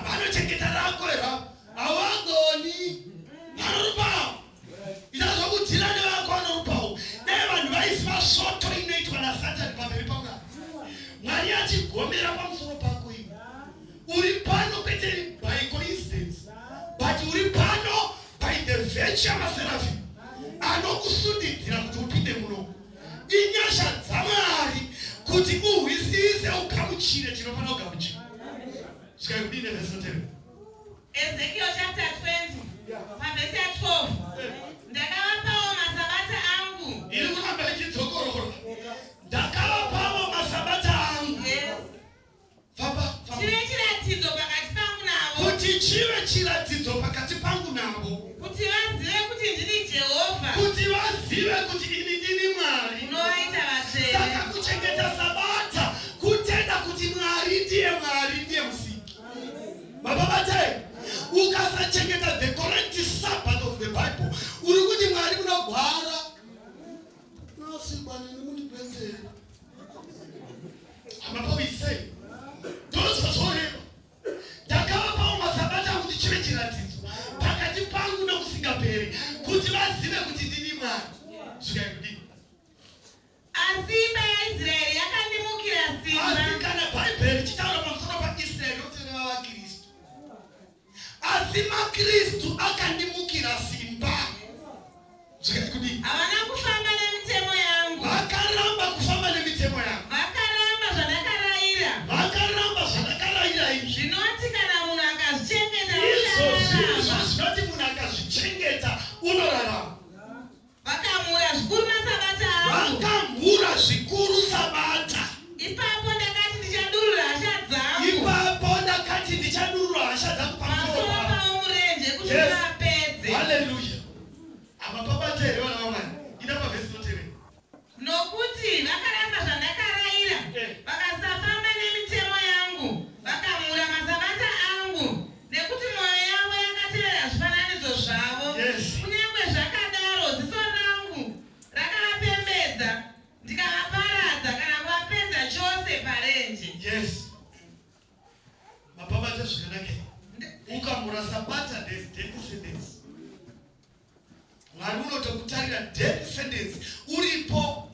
vanochengeta rako here? Havagoni. Vano rupawo, ita zvokudhira nevako vano rupawo. Dai vanhu vaiziva svoto inoitwa naSatani. Hauna chigomera pamusoro pako iwe. Uri pano kwete by coincidence, but uri pano by the virtue yamaserafim anokusundidzira kuti upinde muno. Inyasha dzaMwari kuti uhwisise, ugamuchire chinofanira kugamuchira. Svikai kudii nevhesi notevera? Ezekiel chapter 20 pavhesi ya12: "Ndakavapawo masabata angu." Iri kuramba ichidzokorora, "Ndakavapawo masabata angu." Famba, famba. "Chive chiratidzo pakati pangu navo." Kuti chive chiratidzo pakati pangu navo. "Kuti vazive kuti ndini Jehovha." Kuti vazive kuti ini ndini Mwari. "Unovaita vatsvene." Saka kuchengeta sabata kutenda kuti Mwari ndiye Mwari, ndiye musiki. Baba batai, ukasachengeta the correct Sabbath of the Bible, uri kuti Mwari munogwara nasikwa neni, mundibetsere. Hamapawisei, ndozvazvoreva. "Ndakavapawo masabata kuti chive chiratidzo pakati pangu nokusingaperi, kuti vazive kuti ndini Mwari." Svikai kudii? "Asi imba yaIsraeri yakandimukira Asi simba." kana Bhaibheri richitaura pamusoro paIsraeri, rotoreva vaKristu. "Asi maKristu akandimukira simba." Zvikati kudii? "Havana kufamba nemitemo yangu." Vakaramba kufamba nemitemo yangu. "Vakaramba zvandakarayira." Vakaramba zvandakarayira izvi. "Zvinoti kana munhu akazvichengeta, Izvo zvinhu uchararama." zvinoti munhu akazvichengeta unorarama. "Vakamhura zvikuru masabata angu." Vakamhura zvikuru sabata. "Ipapo ndakati ndichadurura hasha dzangu." Ipapo ndakati ndichadurura hasha dzangu pamusoro "Pamusoro pavo. pavo murenje, kuti ndivapedze." Haleluya! Hamapabata here, vana vaMwari? Ida pavhesi notevera. "Nokuti vakaramba zvandakarayira, vakasafamba nemitemo yangu, vakamhura masabata angu, nekuti mwoyo yavo yakatevera zvifananidzo zvavo. Kunyange zvakadaro, ziso rangu rakavapembedza, ndikavaparadza kana kuvapedza chose parenje." Yes, mapabata zvakanaka. Ukamhura sabata, there's death sentence. Mwari unotokutarira death sentence uripo,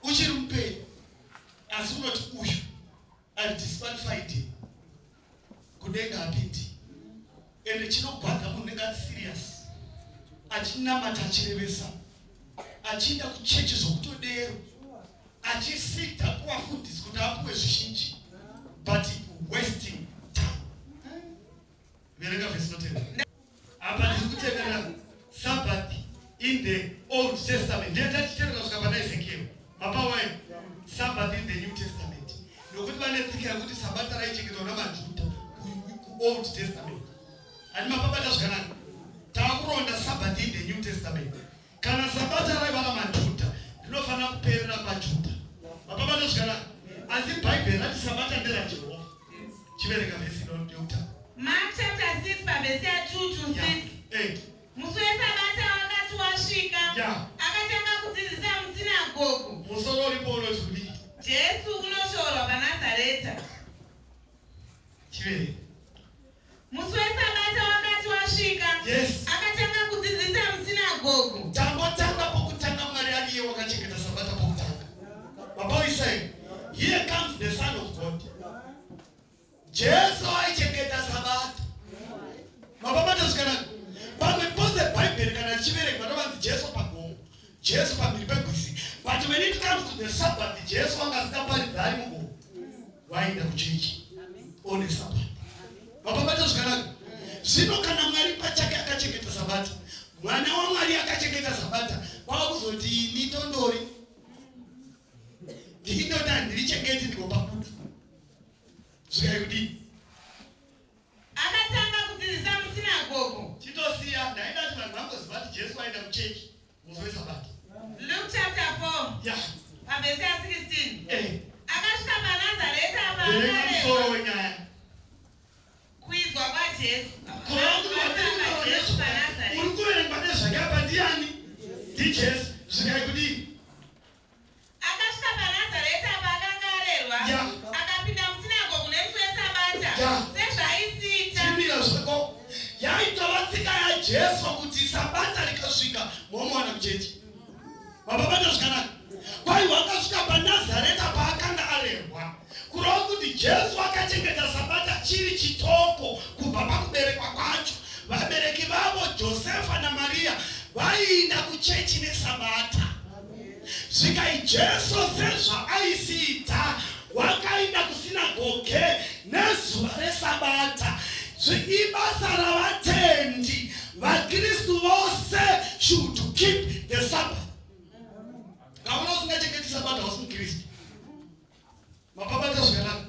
uchiri mupenyu, asi unoti uyu ari disqualified him, kudenga hapindi. Ende chinogwadza, munhu unenge ari serious, achinamata, achirevesa, achienda kuchechi zvokutodero, achisida kuvafundisi kuti apuwe zvizhinji, but wasting time. Verenga vhesi notevera. Apa ndiri kutevera Sabbath in the Old Testament. Ndiye tachitevera kusvika pana Ezekiel. Mapawai Sabbath in the New Testament, nokuti vane tsika yekuti sabata raichengetwa namaJudha kuOld Testament. Handi mapabata zvakanaka? Taakuronda Sabbath in the New Testament. Kana sabata raiva ramajudha, rinofanira kuperera kwaJudha. Mapabata zvakanaka? Asi Bhaibheri rati sabata nderaJehovha. Chiverenga vhesi yokutanga. Mark chapter 6 pavhesi ya2 to 6. Musi wesabata wakati wasvika, akatanga kudzidzisa musinagogu. Musoro uripo unoti kudii? Jesu unoshorwa paNazareta. Chiverenga. Musi wesabata wakati wasvika, akatanga kudzidzisa musinagogu. Tangotanga pokutanga, Mwari ariye wakachengeta sabata pokutanga. Baba Isai, here comes the Son of God. Jesu aichengeta sabata. Mapabata zvakanaka? Pamwe pose Bhaibheri kana richiverengwa, rovanzi Jesu pagomo, Jesu pamhiri pegwizi, but when it comes to the Sabbath, Jesu wanga asingaparidza ari mugomo, waenda kuchechi on a Sabbath. Mapabata zvakanaka? Zvino kana Mwari pachake akachengeta sabata, mwana waMwari akachengeta sabata, kwava kuzoti ini tondori ndinoti handirichengeti, ndigopabuda. Zvikai kudii? Akatanga kudzidzisa musinagogu. Chitosiya, ndaida kuti vanhu vangoziva kuti Jesu aenda kuchechi musi wesabata. Luke chapter 4 pavhesi ya16. Akasvika paNazareta Verenga musoro paangareva. wenyaya. Kuidzwa kwaJesu. Kureva kuti watiri Jesu paNazareta. uri kuverengwa nezvake apa ndiani? NdiJesu. Zvikai kudii? Akasvika paNazareta paakanga arerwa. Akapinda musinagogu nemusi wesabata, sezvaisiita. Chimira zvako. Yaitova tsika yaJesu kuti sabata rikasvika, momuwana kuchechi. Mapabata zvakanaka? Kwai wakasvika paNazareta paakanga arerwa. kunzi Jesu akachengeta Sabata chiri chitoko kubva pakuberekwa kwacho. Vabereki vavo Josefa naMariya vaiinda kuchechi neSabata. Svikai Jesu sezvaaisiita wakainda kusinagoge nezuva reSabata. Ibasa ravatendi vaKristu vose should keep the Sabbath. Kaona usingachengeti Sabata hausi muKristu. Mapabata zvakanaka.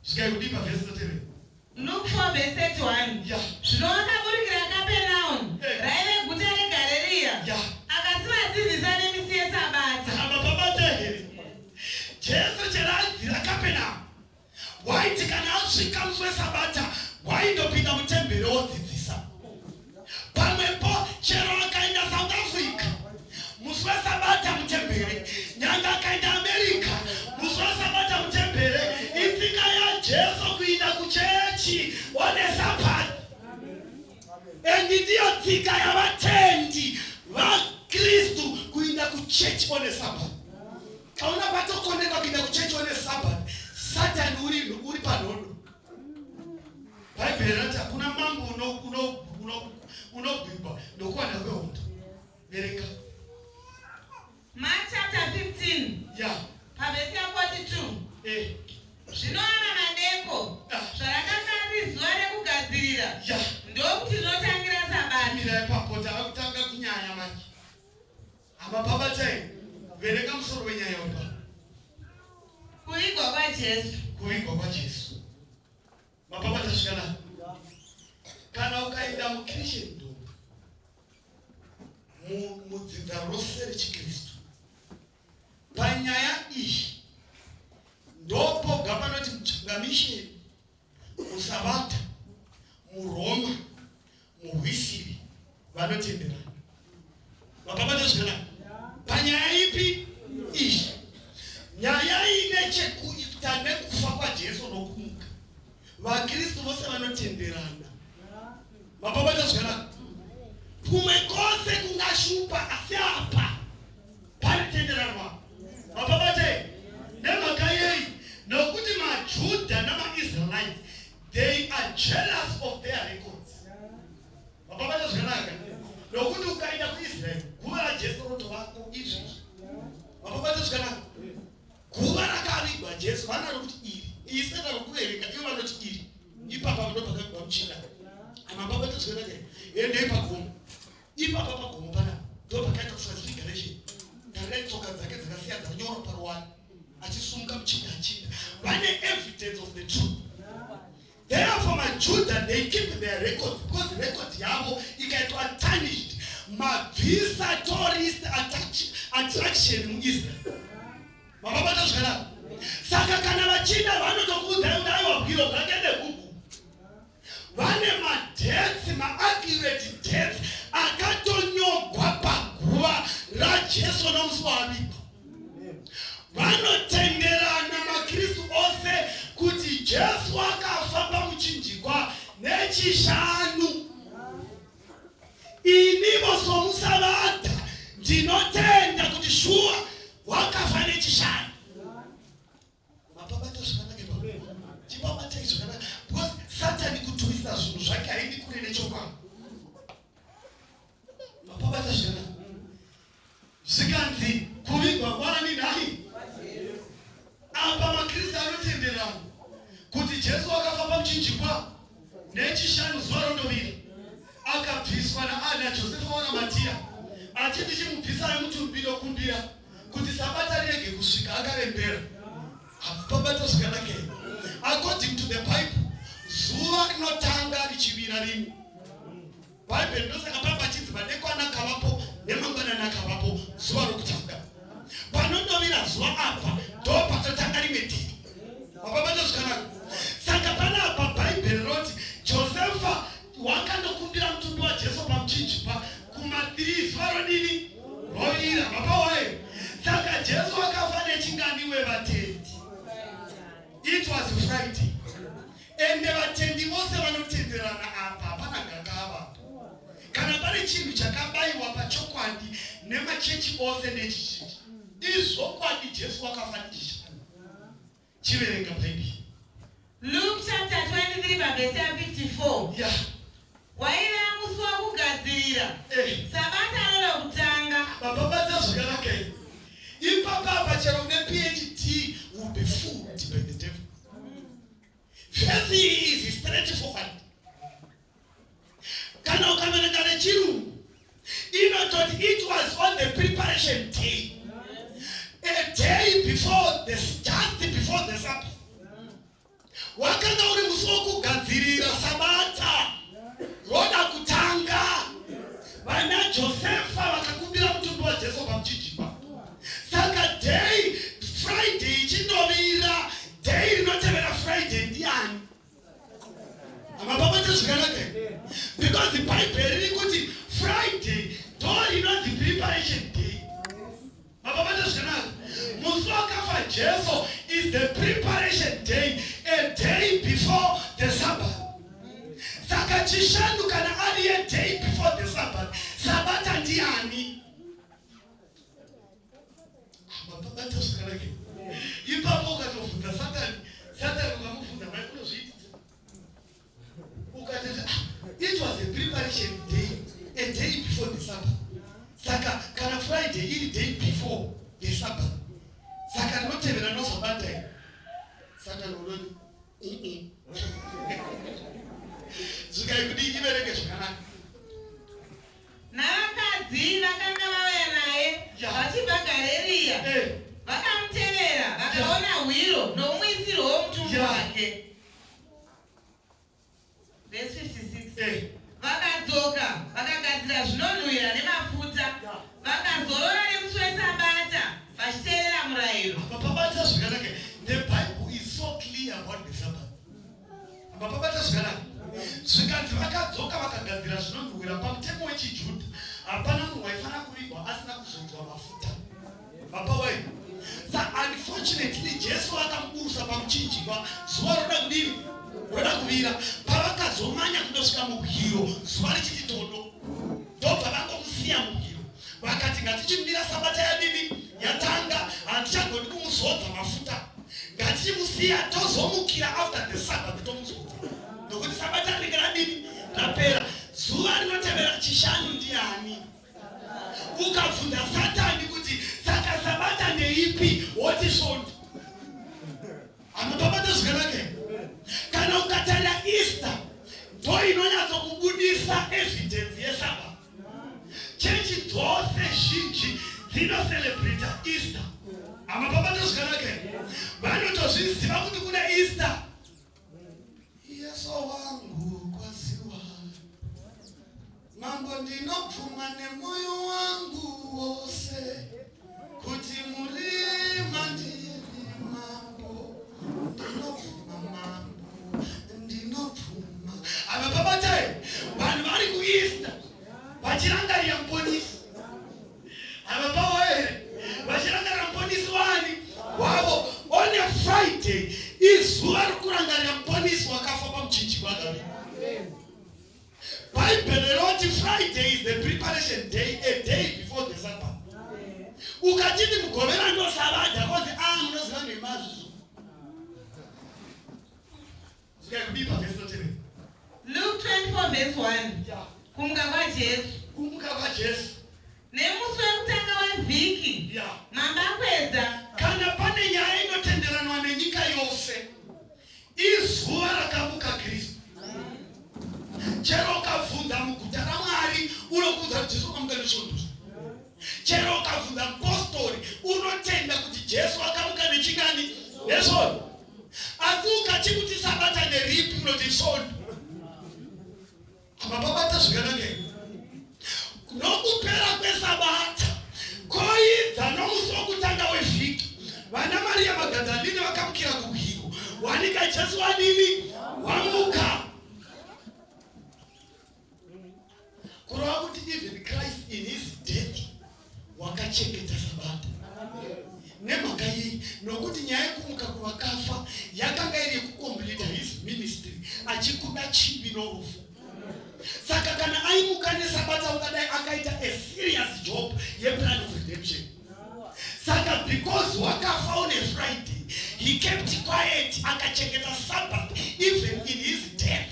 Svikai kudii pavhesi inotevera? Luke 4 verse 31. Zvino vakaburukira Kapenaumu, raive guta reGareriya, akasivadzidzisa nemisi yeSabata. Mapabata here? Jesu chero aibvira Kapenaumu, waiti kana asvika musi weSabata waindopinda mutemberi wodzidzisa. Pamwepo chero akaenda South Africa musi weSabata mutemberi, nyange akaenda America musi weSabata mutemberi. Itsika yaJesu kuinda kuchechi on a Sabbath, and ndiyo tsika yavatendi vaKristu kuinda kuchechi on a Sabbath. Kaona patokonekwa kuinda kuchechi on a Sabbath, Satani uri panhodo. Bhaibheri rati hakuna mambo unogwigwa nokuwanda kwehondo. Verenga. Mark chapter 15, pavhesi ya42. Zvino ava madeko, zvarakanga riri zuva rekugadzirira, ndokuti rinotangira Sabata. Mira ipapo, tava kutanga kunyaya manje. Hamapabatai, verenga musoro wenyaya uri pa. Kuvigwa kwaJesu. Kuvigwa kwaJesu. Mapabata zvakanaka. Kana ukaenda muChristendom, mudzinza rose rechiKristu, panyaya iyi ndopoga panoti muchangamisheni, musabata, muRoma, muhwisiri vanotenderana. Mapabata zvakanaka. Panyaya ipi iyi? Nyaya ine chekuita nekufa kwaJesu nokumuka, vaKristu vose vanotenderana. Mapabata zvakanaka. Kumwe kwose kungashupa, asi apa panotenderanwa. Mapabate nemhaka yei? Nokuti maJudha namaIsraelites, they are jealous of their records. Mapabata zvakanaka. Nokuti ukaenda kuIsraeri, guva raJesu rotovako izvizvi. Mapabata zvakanaka. Guva rakavigwa Jesu vanaro kuti iri isina rokuverenga, ivo vanoti iri ipapa ndo pakavigwa muchinda. Mapabata zvakanaka. Endei pagomo ipapa, pagomo panapa ndo pakaita transfiguration. Tarirai tsoka dzake dzakasiya dzanyorwa paruwani achisumuka muchinda achinda. Vane evidence of the truth. Therefore maJuda, they keep their records, because record yavo ikaitwa tarnished, mabvisa tourist attraction muIsrael. Mavabata zvakanaka. Saka kana vachida vanotokuudzai kuti aiwa, bwiro zvake negugu vane madates, maaccurate dates akatonyogwa paguva raJesu nomusi waavigwa. Vanotenderana maKristu ose kuti Jesu akafa pamuchinjikwa neChishanu. Inivo somusavadha ndinotenda kuti shuwa wakafa neChishanu. Mapabata zvakanaka ipapo? Chipabatai zvakanaka, because Satani kutwista zvinhu zvake haidi kure nechokwadi. Mapabata zvakanaka. Zvikanzi kuvigwa kwani nhai? Apa maKristu anotenderana kuti Jesu akafa pamuchinjikwa neChishanu, zuva rondovira akabviswa naJosefa waRamatiya, achiti chimubvisai mutumbi, nokumbira kuti Sabata rirege kusvika akarembera. Hapabata zvakanaka. According to the Bible, zuva rinotanga richivira rimwe. Bhaibheri ndosaka papa chinzi madekwana akavapo nemangwanani akavapo, zuva rokutanga. Panondovira zuva apa ndo patotanga rimwe dhiri. Mapabata zvakanaka. Saka panapa Bhaibheri roti Josefa wakandokumbira mutumbi waJesu pamuchinjikwa kuma3, zuva rodini? Rovira. Mapawayo. Saka Jesu akafa nechingani wevatendi? It was Friday. Ende vatendi vose vanotenderana apa, hapana gakava. Kana pane chinhu chakabayiwa pachokwadi nemachechi ose nechichiti izvokwadi, Jesu wakafa neChishanu. Chiverenga Bhaibheri. Luke chapter 23 pavhesi ya54. Waiva musi wokugadzirira, sabata roda kutanga. Mapabata zvakanaka here? Ipapa apa chero une PhD will be fooled by the devil. Vhesi iyi is straight forward. Kana ukaverenga nechirungu, inototi it was on the preparation day, a day before the, just before the Sabbath. Wakanga uri musi wokugadzirira, sabata roda kutanga. Vana Josefa vakakumbira mutumbi waJesu pamuchinjikwa. Saka day Friday ichindovira, day rinotevera Friday ndiani? Hamapabata zvakanaka? Because Bhaibheri riri kuti Friday ndo rinonzi preparation day. Mapabata zvakanaka? Musi wakafa Jesu is the preparation day, a day before the Sabbath. Saka Chishanu kana ari a day before the Sabbath, sabata ndiani? Mapabata zvakanaka? Ipapo ukatobvunza Satani, Satani ukamubvunza, mai unozviitisa, ukatoti, "Ah, it was a preparation day, a day before the Sabbath. Saka kana Friday iri day before the Sabbath, saka rinotevera nozobata here?" Satani unoti, "Mm." Zvikai kudii? Iverenge zvakanaka. Navakadzi vakanga vauya naye vachibva Gareriya vakamutevera, vakaona hwiro nomuisiro womutumbi wake. Verse 56. Vakadzoka, vakagadzira zvinonhuhwira nemafuta, vakazorora nemusi wesabata vachiteerera murayiro. Mapabata zvakanaka? The Bible is so clear about the Sabbath. Mapabata zvakanaka? Zvikanzi vakadzoka, vakagadzira zvinonhuhwira. Pamutemo wechiJudha, hapana munhu waifanira kuvigwa asina kuzodzwa mafuta. Mapawai? Sa unfortunately Jesu akamuburusa pamuchinjikwa zuva roda kudini? Roda kuvira. Pavakazomanya kundosvika muhwiro, zuva richiti todo, ndobva vangomusiya muhwiro. Vakati, "Ngatichimira, sabata yadini? Yatanga. Hatichagoni kumuzodza mafuta. Ngatichimusiya, tozomukira after the Sabbath, tomuzodza, nokuti sabata rinenge radini? Rapera." Zuva rinotevera Chishanu ndiani? Ukabvunza Satani kuti saka sabata ndeipi, woti Svondo. Anotobata zvakanaka? Kana ukatarira Easter, ndo inonyatsokubudisa evidence yesabata. Chechi dzose zhinji dzinocelebrata Easter. Hamapabata zvakanaka? Vanotozviziva kuti kuna Easter. Yesu wangu kwaziwa, Mambo, ndinobvuma nemwoyo wangu wose kuti muri mandiri Mambo. Ndinobvuma, Mambo, ndinobvuma. Havapabatai? Vanhu vari kuEaster vachirangarira muponisi. Havapawo here? Vachirangarira muponisi wani wavo. On a Friday izuva rekurangarira muponisi wakafa pamuchinjikwa akavigwa. Bhaibheri rinoti Friday is the preparation day, a day before the Sabbath. Ukachiti Mugovera ndo sabata, kozi a munoziva nemazvizvo. Zvikai kudii pavhesi notevera? Luke 24 verse 1. Kumuka kwaJesu. Kumuka kwaJesu. Nemusi wekutanga wevhiki, mambakwedza, Kana pane nyaya inotenderanwa nenyika yose, izuva rakamuka Kristu. Chero ukabvunza muguta raMwari, unokuudza kuti Jesu akamuka neSvondo. Chero ukabvunza mupostori, unotenda kuti Jesu akamuka nechingani? NeSvondo. Asi ukachikuti sabata neripi, unoti Svondo. Hamapabata zvakanaka? Nokupera kwesabata, koidza nomusi wokutanga wevhiki, vana Mariya Magadhalini vakamukira kuhwiro, wanika Jesu wadini? Wamuka. Kureva kuti even Christ in his death wakachengeta sabata. Nemhaka yei? Nokuti nyaya yekumuka kuvakafa yakanga iri yekucompleta his ministry, achikuda chivi norufu. Saka kana aimuka nesabata, ungadai akaita a serious job yeplan of redemption. Saka because wakafa on a Friday, He kept quiet, akachengeta Sabbath even in his death.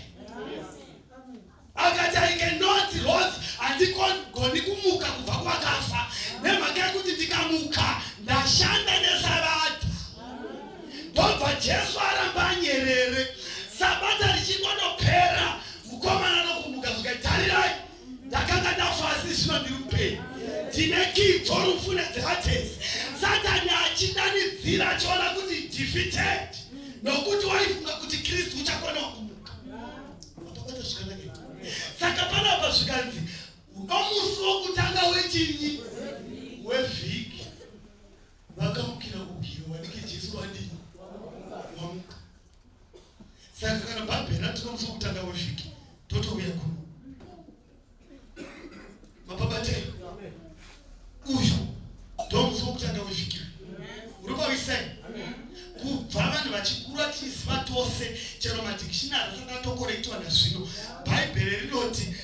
Akati, "I cannot rose, handigoni kumuka kubva kuvakafa, nemhaka yekuti ndikamuka ndashanda nesabata." Ndobva Jesu aramba anyerere. Sabata richingonopera, mukomana nokumuka, zvikatarirai, ndakanga ndafa asi zvino ndiri mupenyu, ndine key dzorufu nedzeHadhesi. Satani achidanidzira achiona kuti defeated, nokuti waifunga kuti Kristu uchakona kumuka. Mapabata zvakanaka. Saka panapa zvikanzi nomusi wokutanga wechinyi? Wevhiki, vakamukira kubwiro, wanike Jesu wadini? Wamuka. Saka kana Bhaibheri rati nomusi wokutanga wevhiki, totouya kuno. Mapabatei? Uyu ndomusi wokutanga wevhiki uri pawisai. Kubva vanhu vachikura, tichiziva tose, chero madictionary asati atocorrectwa nazvino, Bhaibheri rinoti,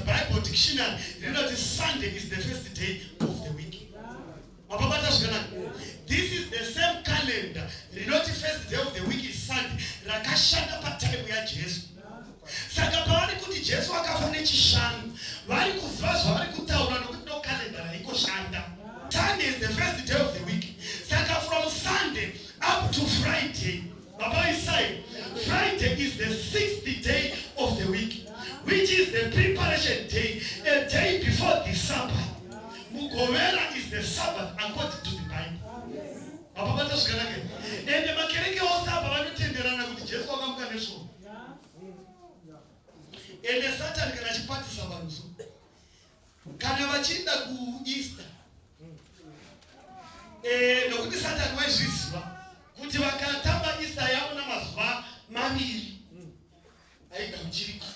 Bible dictionary rinoti Sunday is the first day of the week. Mapabata zvakanaka? This is the same calendar rinoti first day of the week is Sunday, rakashanda patime yaJesu. Saka pavari kuti Jesu akafa neChishanu, vari kuziva zvavari kutaura, nokuti no calendar raingoshanda. Sunday is the first day of the week. Saka from Sunday up to Friday, Baba Isai, Friday is the sixth day of the week, which is the preparation day, a day before the Sabbath. Mugovera is the Sabbath according to the Bible. Mapabata zvakanaka? Ende makereke ose apa vanotenderana kuti Jesu wakamuka nesvondo. Ende Satani kana achipatisa vanhu so, kana vachienda kuEaster, nokuti Satani waizviziva kuti vakatamba Easter yavo namazuva 2 haigamuchiriki,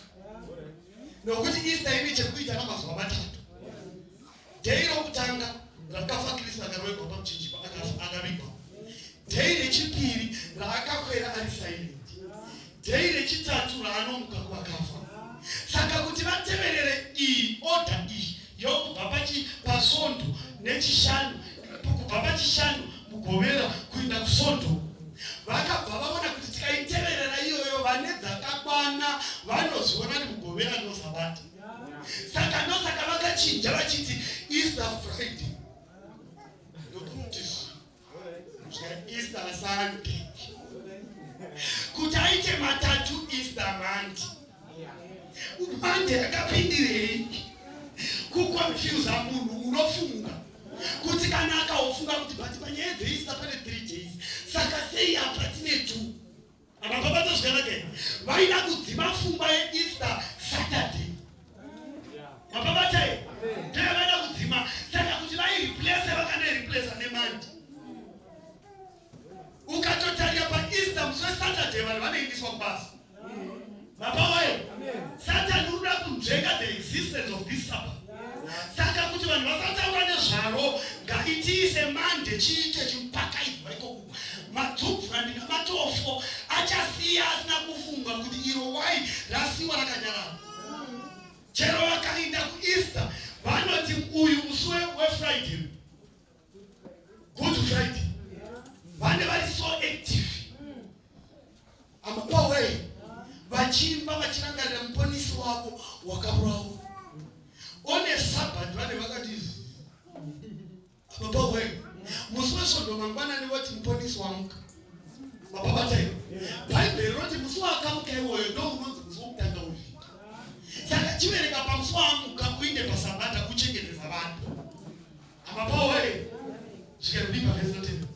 nokuti Easter ine chekuita namazuva 3. Day rokutanga rakafa Kristu, akaroverwa pamuchinjikwa, akavigwa. Day rechipiri raakakwera ari silent. Day rechitatu raanomuka kuvakafa. Saka kuti vateverere iyi order iyi yokubva paSvondo neChishanu, kubva paChishanu, Mugovera, kuenda kuSvondo, vakabva vaona kuti tikaiteverera iyoyo, vane dzakakwana vanozviona ni Mugovera nosabata. Saka ndosaka vakachinja vachiti Easter Friday, ndokuti Easter Sunday, kuti aite matatu. Easter Monday, Monday akapindirei kuconfusa munhu unofunga kuti kana akaofunga kuti but panyaya dzeEaster pane 3 days, saka sei apa tine two? Akapabata zvakanaka? Vaida kudzima pfungwa yeEaster Saturday. Mapabatai? Ndeye vaida kudzima. Saka kuti vaireplace, vakanoireplaca neMonday. Ukatotarira paEaster, musi weSaturday vanhu vanoindiswa kubasa. Mapawai? Satani uri kuda kunzvenga the existence of this Sabbath. Saka kuti vanhu vasataura nezvaro, ngaitiise Monday, chiite chimupakaidzwa ikoko. Madzubvurandi namatofo achasiya asina kufunga kuti iro wai rasiwa rakanyarara. Chero vakainda kuEaster, vanoti uyu musi weFriday, Good Friday, vane vari so active amapawei, vachiimba vachirangarira muponisi wavo wakaurawa. On a Sabbath vane vakati amapawei. Musi weSvondo mangwanani voti muponisi wamuka. Mapabatai? Bhaibheri rinoti musi waakamuka iwoyo ndo unonzi musi wokutanga wevhiki. Saka chiverenga pamusi waamuka uinde pasabata, uchengetedza vanhu. Amapawei? Zvikarudii pavhesi notenda?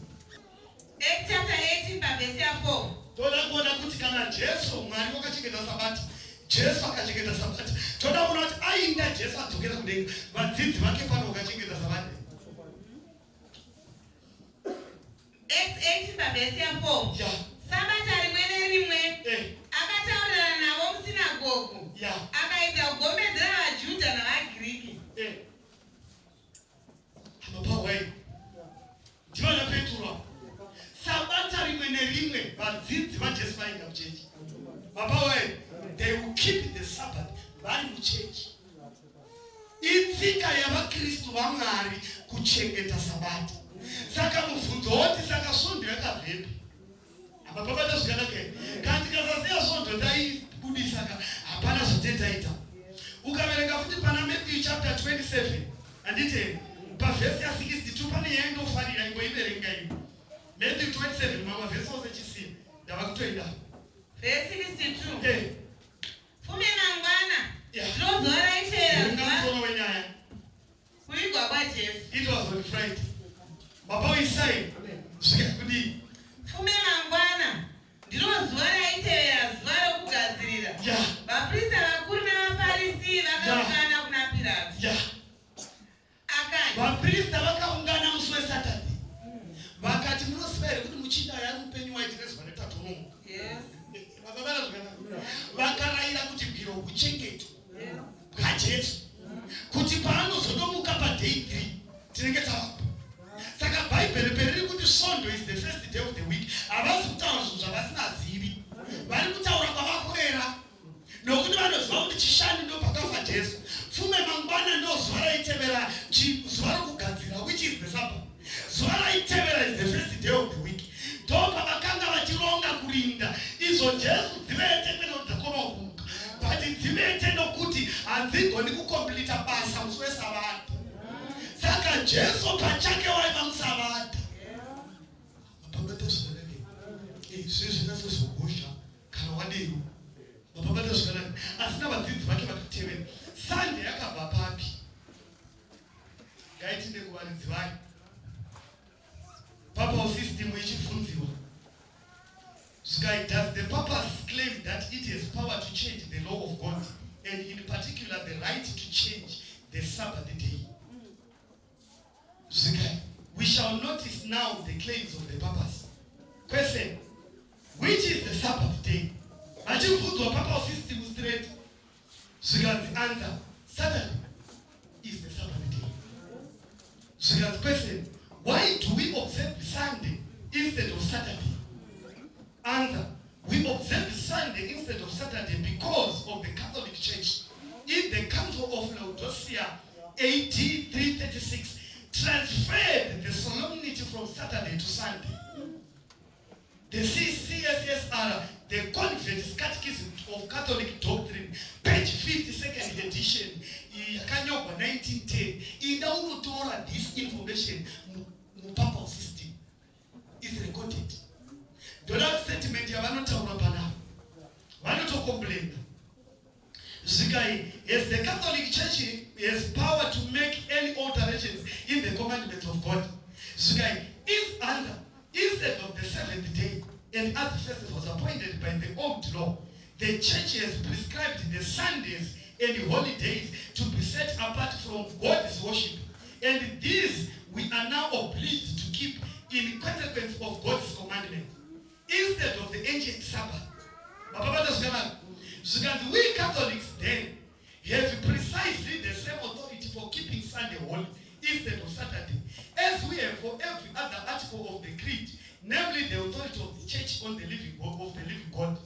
Acts chapter 18 pavhesi ya4. Toda kuona kuti kana Jesu, Mwari wakachengeta Sabata, Jesu akachengeta Sabata, toda kuona kuti ainda Jesu adzokera kudenga, vadzidzi vake pano vakachengeta Sabata. Acts 18 pavhesi ya4. Ya. Sabata rimwe nerimwe akataurirana navo musinagogu, akaita kugombedzera vaJudha navaGiriki. Amapawai? Ndivana Petro. Sabata rimwe nerimwe vadzidzi vaJesu vainga muchechi. Mapawai? They will keep the Sabbath vari muchechi. Itsika yavakristu vaMwari kuchengeta Sabata. Saka mubvunzo woti, saka Svondo yakabvepi? Mapabata zvakanaka here? Kana tikasasiya svondo taibudisa ka, hapana zvatetaita. Ukaverenga futi pana Matthew chapter 27, handiti here? Pavhesi ya62 pane yaindofanira ingoiverenga iyo. Matthew 27, mamwe vhesi ose chisiya, ndava kutoida. Vhesi 62. Fume mangwana, ndiro zuva raitevera Verenga zuva musoro wenyaya. kuvigwa kwaJesu. It was on Friday. Baba Isai, svika kudii? Fume mangwana, ndiro zuva raitevera zuva rokugadzirira. Vaprista vakuru navaFarisi vakaungana kuna Pirato. Akati, Vaprista vakaungana musi weSaturday, vakati, "Munoziva here kuti muchinda ari mupenyu waiti nezuva retatu unomuka?" Vakavara zvakanaka, vakarayira kuti bwiro huchengetwe bwaJesu, kuti paanozodomuka paday 3 tinenge tavapo. Saka Bhaibheri periri kuti Svondo is the first day of the week, havasi kutaura zvinhu zvavasinazivi, vari kutaura kwavakurera, nokuti vanoziva kuti Chishanu ndo pakafa Jesu. Fume mangwana ndo zuva raitevera zuva rokugadzira, which is the Sabbath. Zuva raitevera is the first day of the week. Ndo pavakanga vachironga kurinda izvo Jesu dzivete, kwete kuti dzakoma kumuka, but dzivete nokuti hadzigoni kukomplita basa musi weSavata. Saka Jesu pachake waiva muSavata. Mapabata zvakanaka, izvi zvinasozogozha kana wadero. Mapabata zvakanaka, asi navadzidzi vake vakatevera. Sunday yakabva papi? Ngaitinde kuvaridzi vayo. Papal system ichibvunziwa, zvikai, "Does the papacy claim that it has power to change the law of God, and in particular the right to change the Sabbath day?" Zvikai, "We shall notice now the claims of the papacy. Question: which is the Sabbath day?" Vachibvunzwa papal system straight. Zvikanzi, "Answer: Saturday is the Sabbath day." Zvikanzi, "Question: why do we observe Sunday instead of Saturday?" "Answer: We observe Sunday instead of Saturday because of the Catholic Church, in the Council of Laodicea, AD 336, transferred the solemnity from Saturday to Sunday. The CCSSR, the Convent Catechism of Catholic Doctrine, page 52nd edition, yakanyorwa 1910. Inda unotora this information mupapal system is recorded. Ndoda statement yavanotaura panapa, vanotocomplaina. Zvikai, "Has the Catholic Church has power to make any alterations in the commandments of God?" Zvikai, "Is answer: instead of the seventh day and other festivals appointed by the old law, the church has prescribed the Sundays and holidays to be set apart from God's worship, and these we are now obliged to keep in consequence of God's commandment instead of the ancient Sabbath." Mapabata zvakanaka. Zvikanzi, "We Catholics then have precisely the same authority for keeping Sunday holy instead of Saturday as we have for every other article of the creed, namely the authority of the church on the living God, of the living God,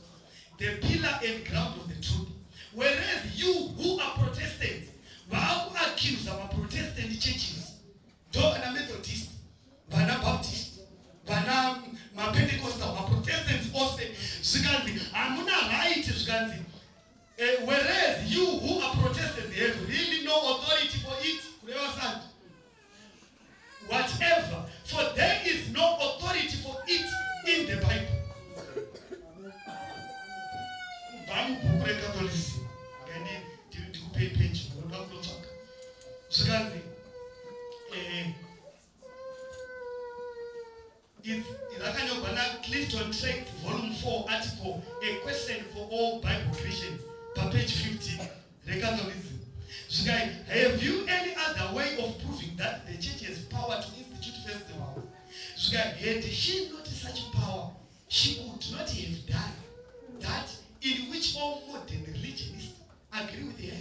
the pillar and ground of the truth. Whereas you who are Protestants," vaakuaccusa maProtestant churches, ndo vana Methodist, vana Baptist, vana maPentecostal, maProtestants ose. Zvikanzi, "Hamuna right." Zvikanzi, "Whereas you who are Protestants have really no authority for it," kureva Sunday, "whatever, for there is no authority for it in the Bible." Kubva mubhuku reCatholicism, ndikupei peji, munoda kunotsvaka. Zvikanzi, rakanyorwa naClifton Tract, volume 4, article "A Question for All Bible Christians," papage 15 reCatholicism. Zvikai, "Have you any other way of proving that the church has power to institute festivals?" Zvikai, "Had she not such power, she could not have done that in which all modern religionists agree with her.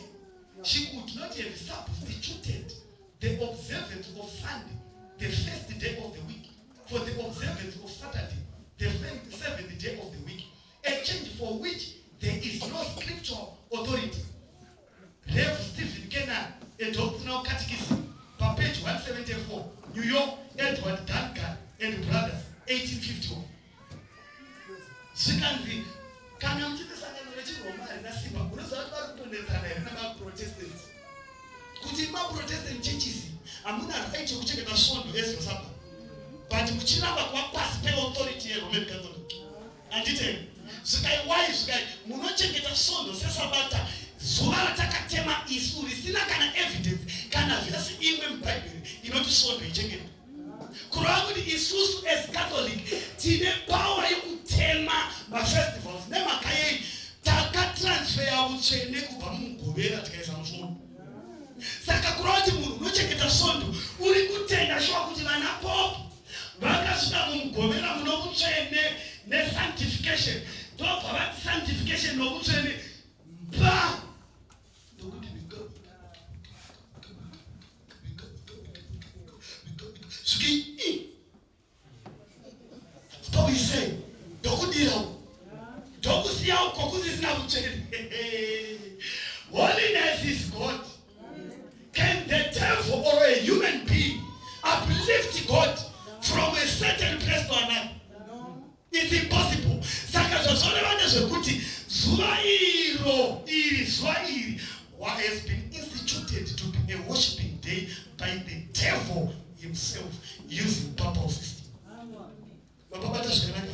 She could not have substituted the observance of Sunday, the first day of the week, for the observance of Saturday, the seventh day of the week, a change for which there is no scriptural authority." Rev Stephen Kennan, A Doctrinal Catechism, page 174, New York, Edward Duncan and Brothers, 1851. maprotestants kuti maprotestant churches hamuna right yekuchengeta Svondo as your Sabbath, but muchiramba kuva pasi peauthority yeRoman Catholic, handiti? Svikai wai, svikai munochengeta Svondo sesabata, zuva ratakatema isu risina kana evidence, kana vhesi imwe muBhaibheri inoti Svondo ichengetwa. Kureva kuti isusu as Catholic tine power yekutema mafestivals. Nemhaka yei? Takatransfera utsvene kubva muMugovera tikaisa muSvondo. Saka kureva kuti munhu unochengeta Svondo uri kutenda shuwa kuti vana pope vakasvika muMugovera muno utsvene nesanctification, ndobva vati sanctification nokutsvene mba ndokuti sviki toisei, ndokudira, ndokusiya uko kusisina kutsvene. Holiness is God. Can the devil or a human being uplift God from a certain place to another? It's impossible. Saka zvazvoreva ndezvekuti zuva iro iri, zuva iri has been instituted to be a worshiping day by the devil himself using papal system. Mapabata zvakanaka?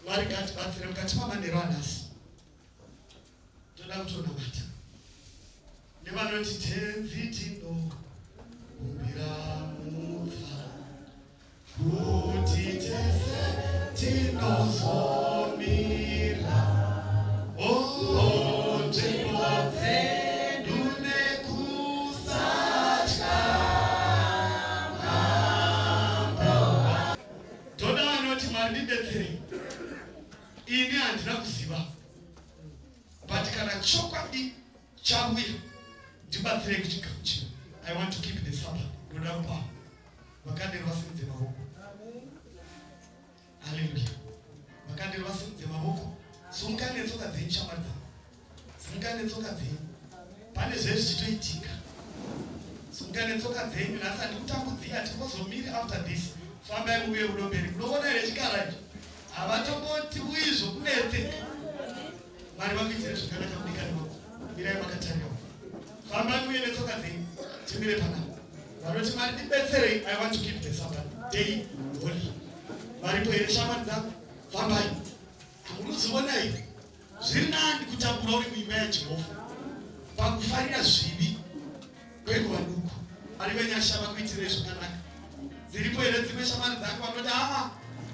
Mwari ngatibatsire mukati mamanhero anhasi. Toda kutonamata nevanoti, "Tenzi, tinokumbira mutsa kuti tese tinozomira oh nzvimbo dzedu nekusatya Mambo." Toda vanoti, "Mwari, ndibetserei, ini handina kuziva, but kana chokwadi chauya, ndibatsirei kuchigamuchira. I want to keep the Sabbath." Ndoda kupa vakadero vasimudze maoko. Haleluya! Vakadero vasimudze maoko. Simukai netsoka dzenyu, shamwari dzangu, simukai netsoka dzenyu. Pane zve zvichitoitika. Simukai netsoka dzenyu. Nhasi handikutambudzii, hatingozomiri after this. Fambai muuye kuno mberi. Munoona here chikara icho? Havatomboti uyi zvokunetseka. Mwari vakuitire zvakanaka, mudikani wako. Mirai makatarira. Fambai muuye netsoka dzenyu, timire panapa. Vanoti, "Mwari, ndibetserei, I want to keep the Sabbath day holy." Varipo here, shamwari dzangu? Fambai. Hamunoziona here? Zviri nani kutambura uri muimba yaJehovha pakufarira zvivi kwenguva duku. Mwari venyasha vakuitirei zvakanaka. Dziripo here dzimwe shamwari dzako vanoti, "Aa,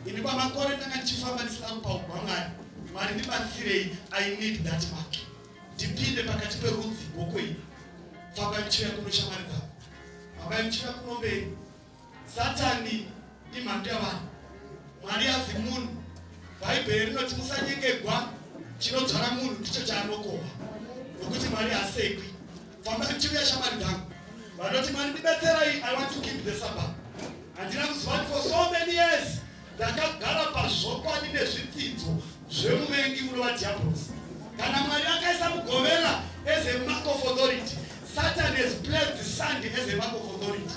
ini kwamakore ndanga ndichifamba ndisina kupaugwa Mwari. Mwari, ndibatsirei, I need that mark, ndipinde pakati perudzi gokwenyu"? Fambai muchiuya kuno, shamwari dzako. Fambai muchiuya kuno mberi. Satani imhando yavanhu, Mwari azi munhu. Bhaibheri rinoti musanyengegwa, chinodzvara munhu ndicho chaanokohwa, nokuti Mwari hasekwi. Fambai muchiuya, shamwari dzangu. Vanoti, "Mwari, ndibetserai, I want to keep the Sabbath. Handina kuziva kuti for so many years ndakagara pazvokwadi nezvidzidzo zvemuvengi unova Diablos. Kana Mwari akaisa Mugovera as a mark of authority, Satan has placed Sunday as a mark of authority.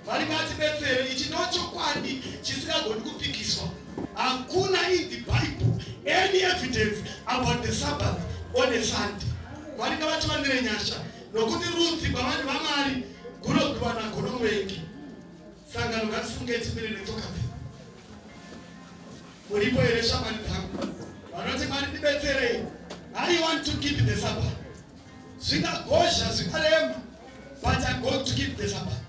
Mwari ngatibetsere. Ichi ndochokwadi chisingagoni kupikiswa. Hakuna in the Bible any evidence about the Sabbath on a Sunday. Mwari ngavatiwanire nyasha, nokuti rudzi rwavanhu vaMwari gunogwiwa nago nomuvengi. Sangano, ngatisimukei timire netsoka dzedu. Muripo here, shamwari dzangu, vanoti, "Mwari, ndibetserei, I want to keep the Sabbath. Zvingagozha, zvingarema, but I'm going to keep the Sabbath"?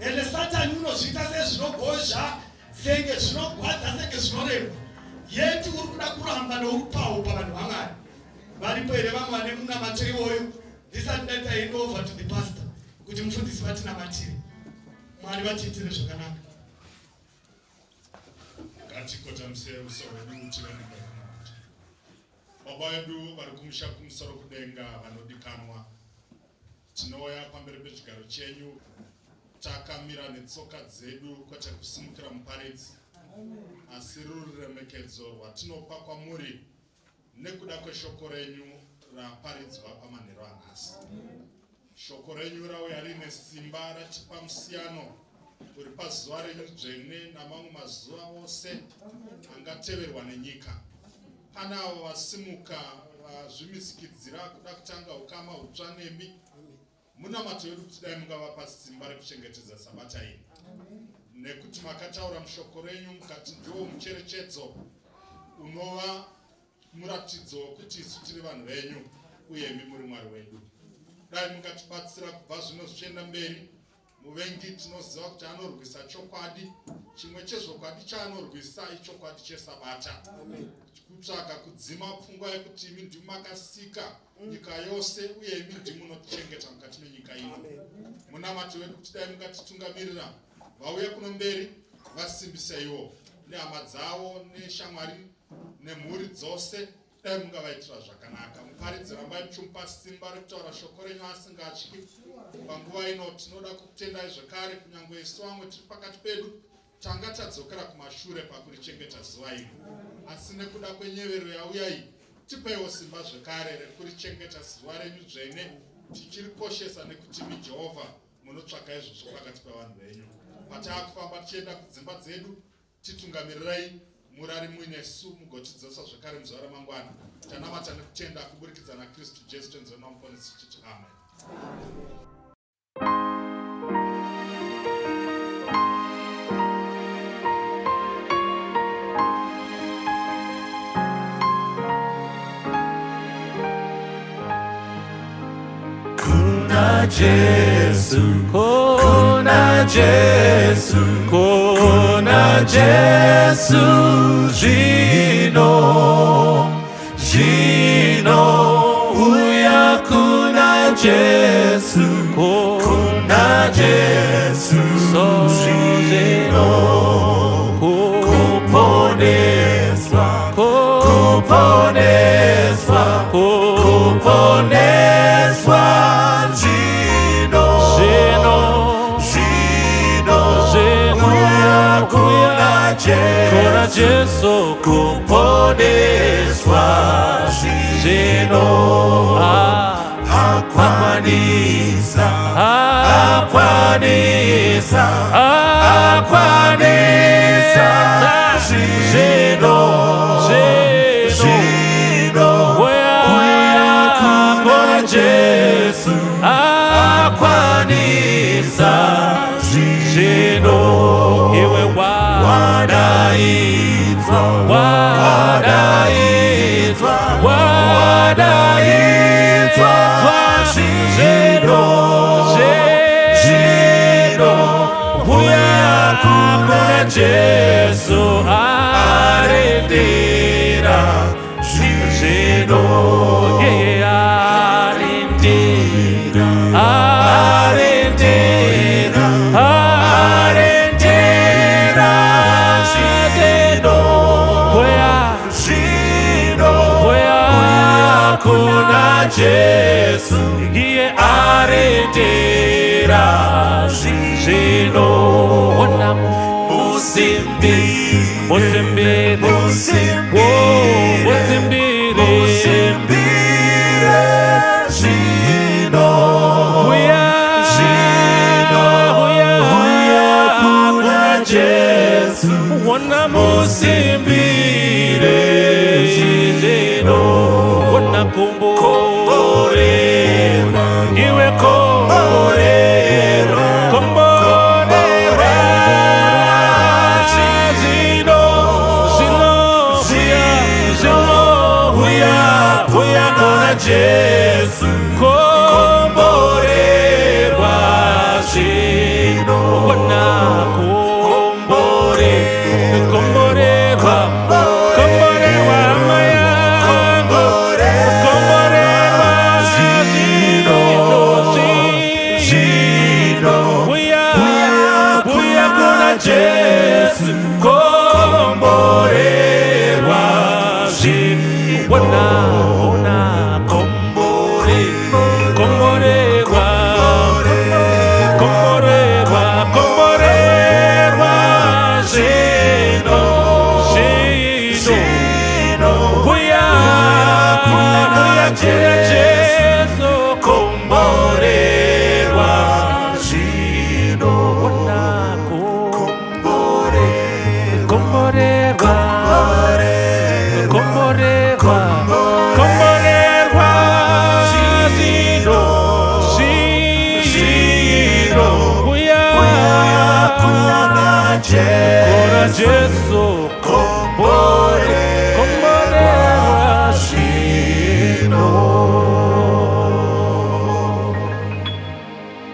Ende Satani unozviita sezvinogozha, senge zvinogwadza, senge zvinorema, yeti uri kuda kuramba nourupawo pavanhu vaMwari. Varipo here vamwe vane munamato iwoyo ndisati ndaita hand over to the pastor kuti mufundisi vatinamatire? Mwari vatiitire zvakanaka. Ngatikotamise uso hwedu tive nekunamata. Baba vedu vari kumusha kumusoro kudenga, vanodikanwa, tinouya pamberi pechigaro chenyu takamira netsoka dzedu, kwete kusimukira muparidzi, asi ruri ruremekedzo rwatinopa kwamuri nekuda kweshoko renyu raparidzwa pamanhero anhasi. Shoko renyu rauya riine simba, ratipa musiyano uri pazuva renyu dzvene namamwe mazuva ose angateverwa nenyika. Pane avo vasimuka. Vazvimisikidzira kuda kutanga ukama hutsva nemi. Munamato wedu kuti dai mungavapa simba rekuchengetedza Sabata iri. Nekuti makataura mushoko renyu mukati ndiwo mucherechedzo unova muratidzo wekuti isu tiri vanhu venyu uye imi muri Mwari wedu. Dai mungatibatsira kubva zvino zvichienda mberi. Muvengi tinoziva kuti anorwisa chokwadi. Chimwe chezvokwadi chaanorwisa ichokwadi cheSabata. Kutsvaga kudzima pfungwa yekuti imi ndimi makasika nyika yose uye imi ndimi munotichengeta mukati menyika ino. Munamato wedu kuti dai mungatitungamirira vauya kuno mberi vasimbiseiwo nehama dzavo neshamwari nemhuri dzose. Dai mungavaitira zvakanaka. Muparidzi rambai muchimupa simba rekutaura shoko renyu asingatyi. Panguva ino tinoda kukutendai zvekare kunyangwe isu vamwe tiri pakati pedu tanga tadzokera kumashure pakurichengeta zuva iri. Asi nekuda kwenyevero yauya iyi tipeiwo simba zvekare rekurichengeta zuva renyu dzvene tichirikoshesa nekuti imi Jehovha munotsvaka izvozvo pakati pevanhu venyu. Pataakufamba tichienda kudzimba dzedu Titungamirirai murari muinesu mugotidzosa zvekare muzuva ramangwana. Tanamata nekutenda kuburikidza naKristu Jesu tenzi wedu naMuponesi tichiti amen. Kuna Jesu, kuna Jesu, kuna Jesu, zvino, zvino, uya kuna Jesu, kuna Jesu, zvino, kuponeswa, kuponeswa, kuponeswa zvino, Zvino, zvino, zvino, uya kuna kuna Jesu, Jesu kuponeswa zvino, Ah, akwanisa, ah, akwanisa, akwanisa zvino, zvino, zvino, uya uya kuna kuna Jesu, Ah, akwanisa zvino, iwe wa wadaidzwa, wadaidzwa, wadaidzwa zvino, zvino, uya kuna Jesu, arindira zvino, arindira, arindira, arindira zvino, uya, zvino, uya uya kuna Jesu, iye arindira zvino, ona musimbire, musimbire, musimbire, musimbire, musimbire zvino, uya, zvino, uya, uya kuna Jesu, ona musimbire zvino, ona kumbo, komborerwa, iwe komborerwa, komborera, zvino, zvino, zvino, zvino, uya, uya kuna Jesu, komborera,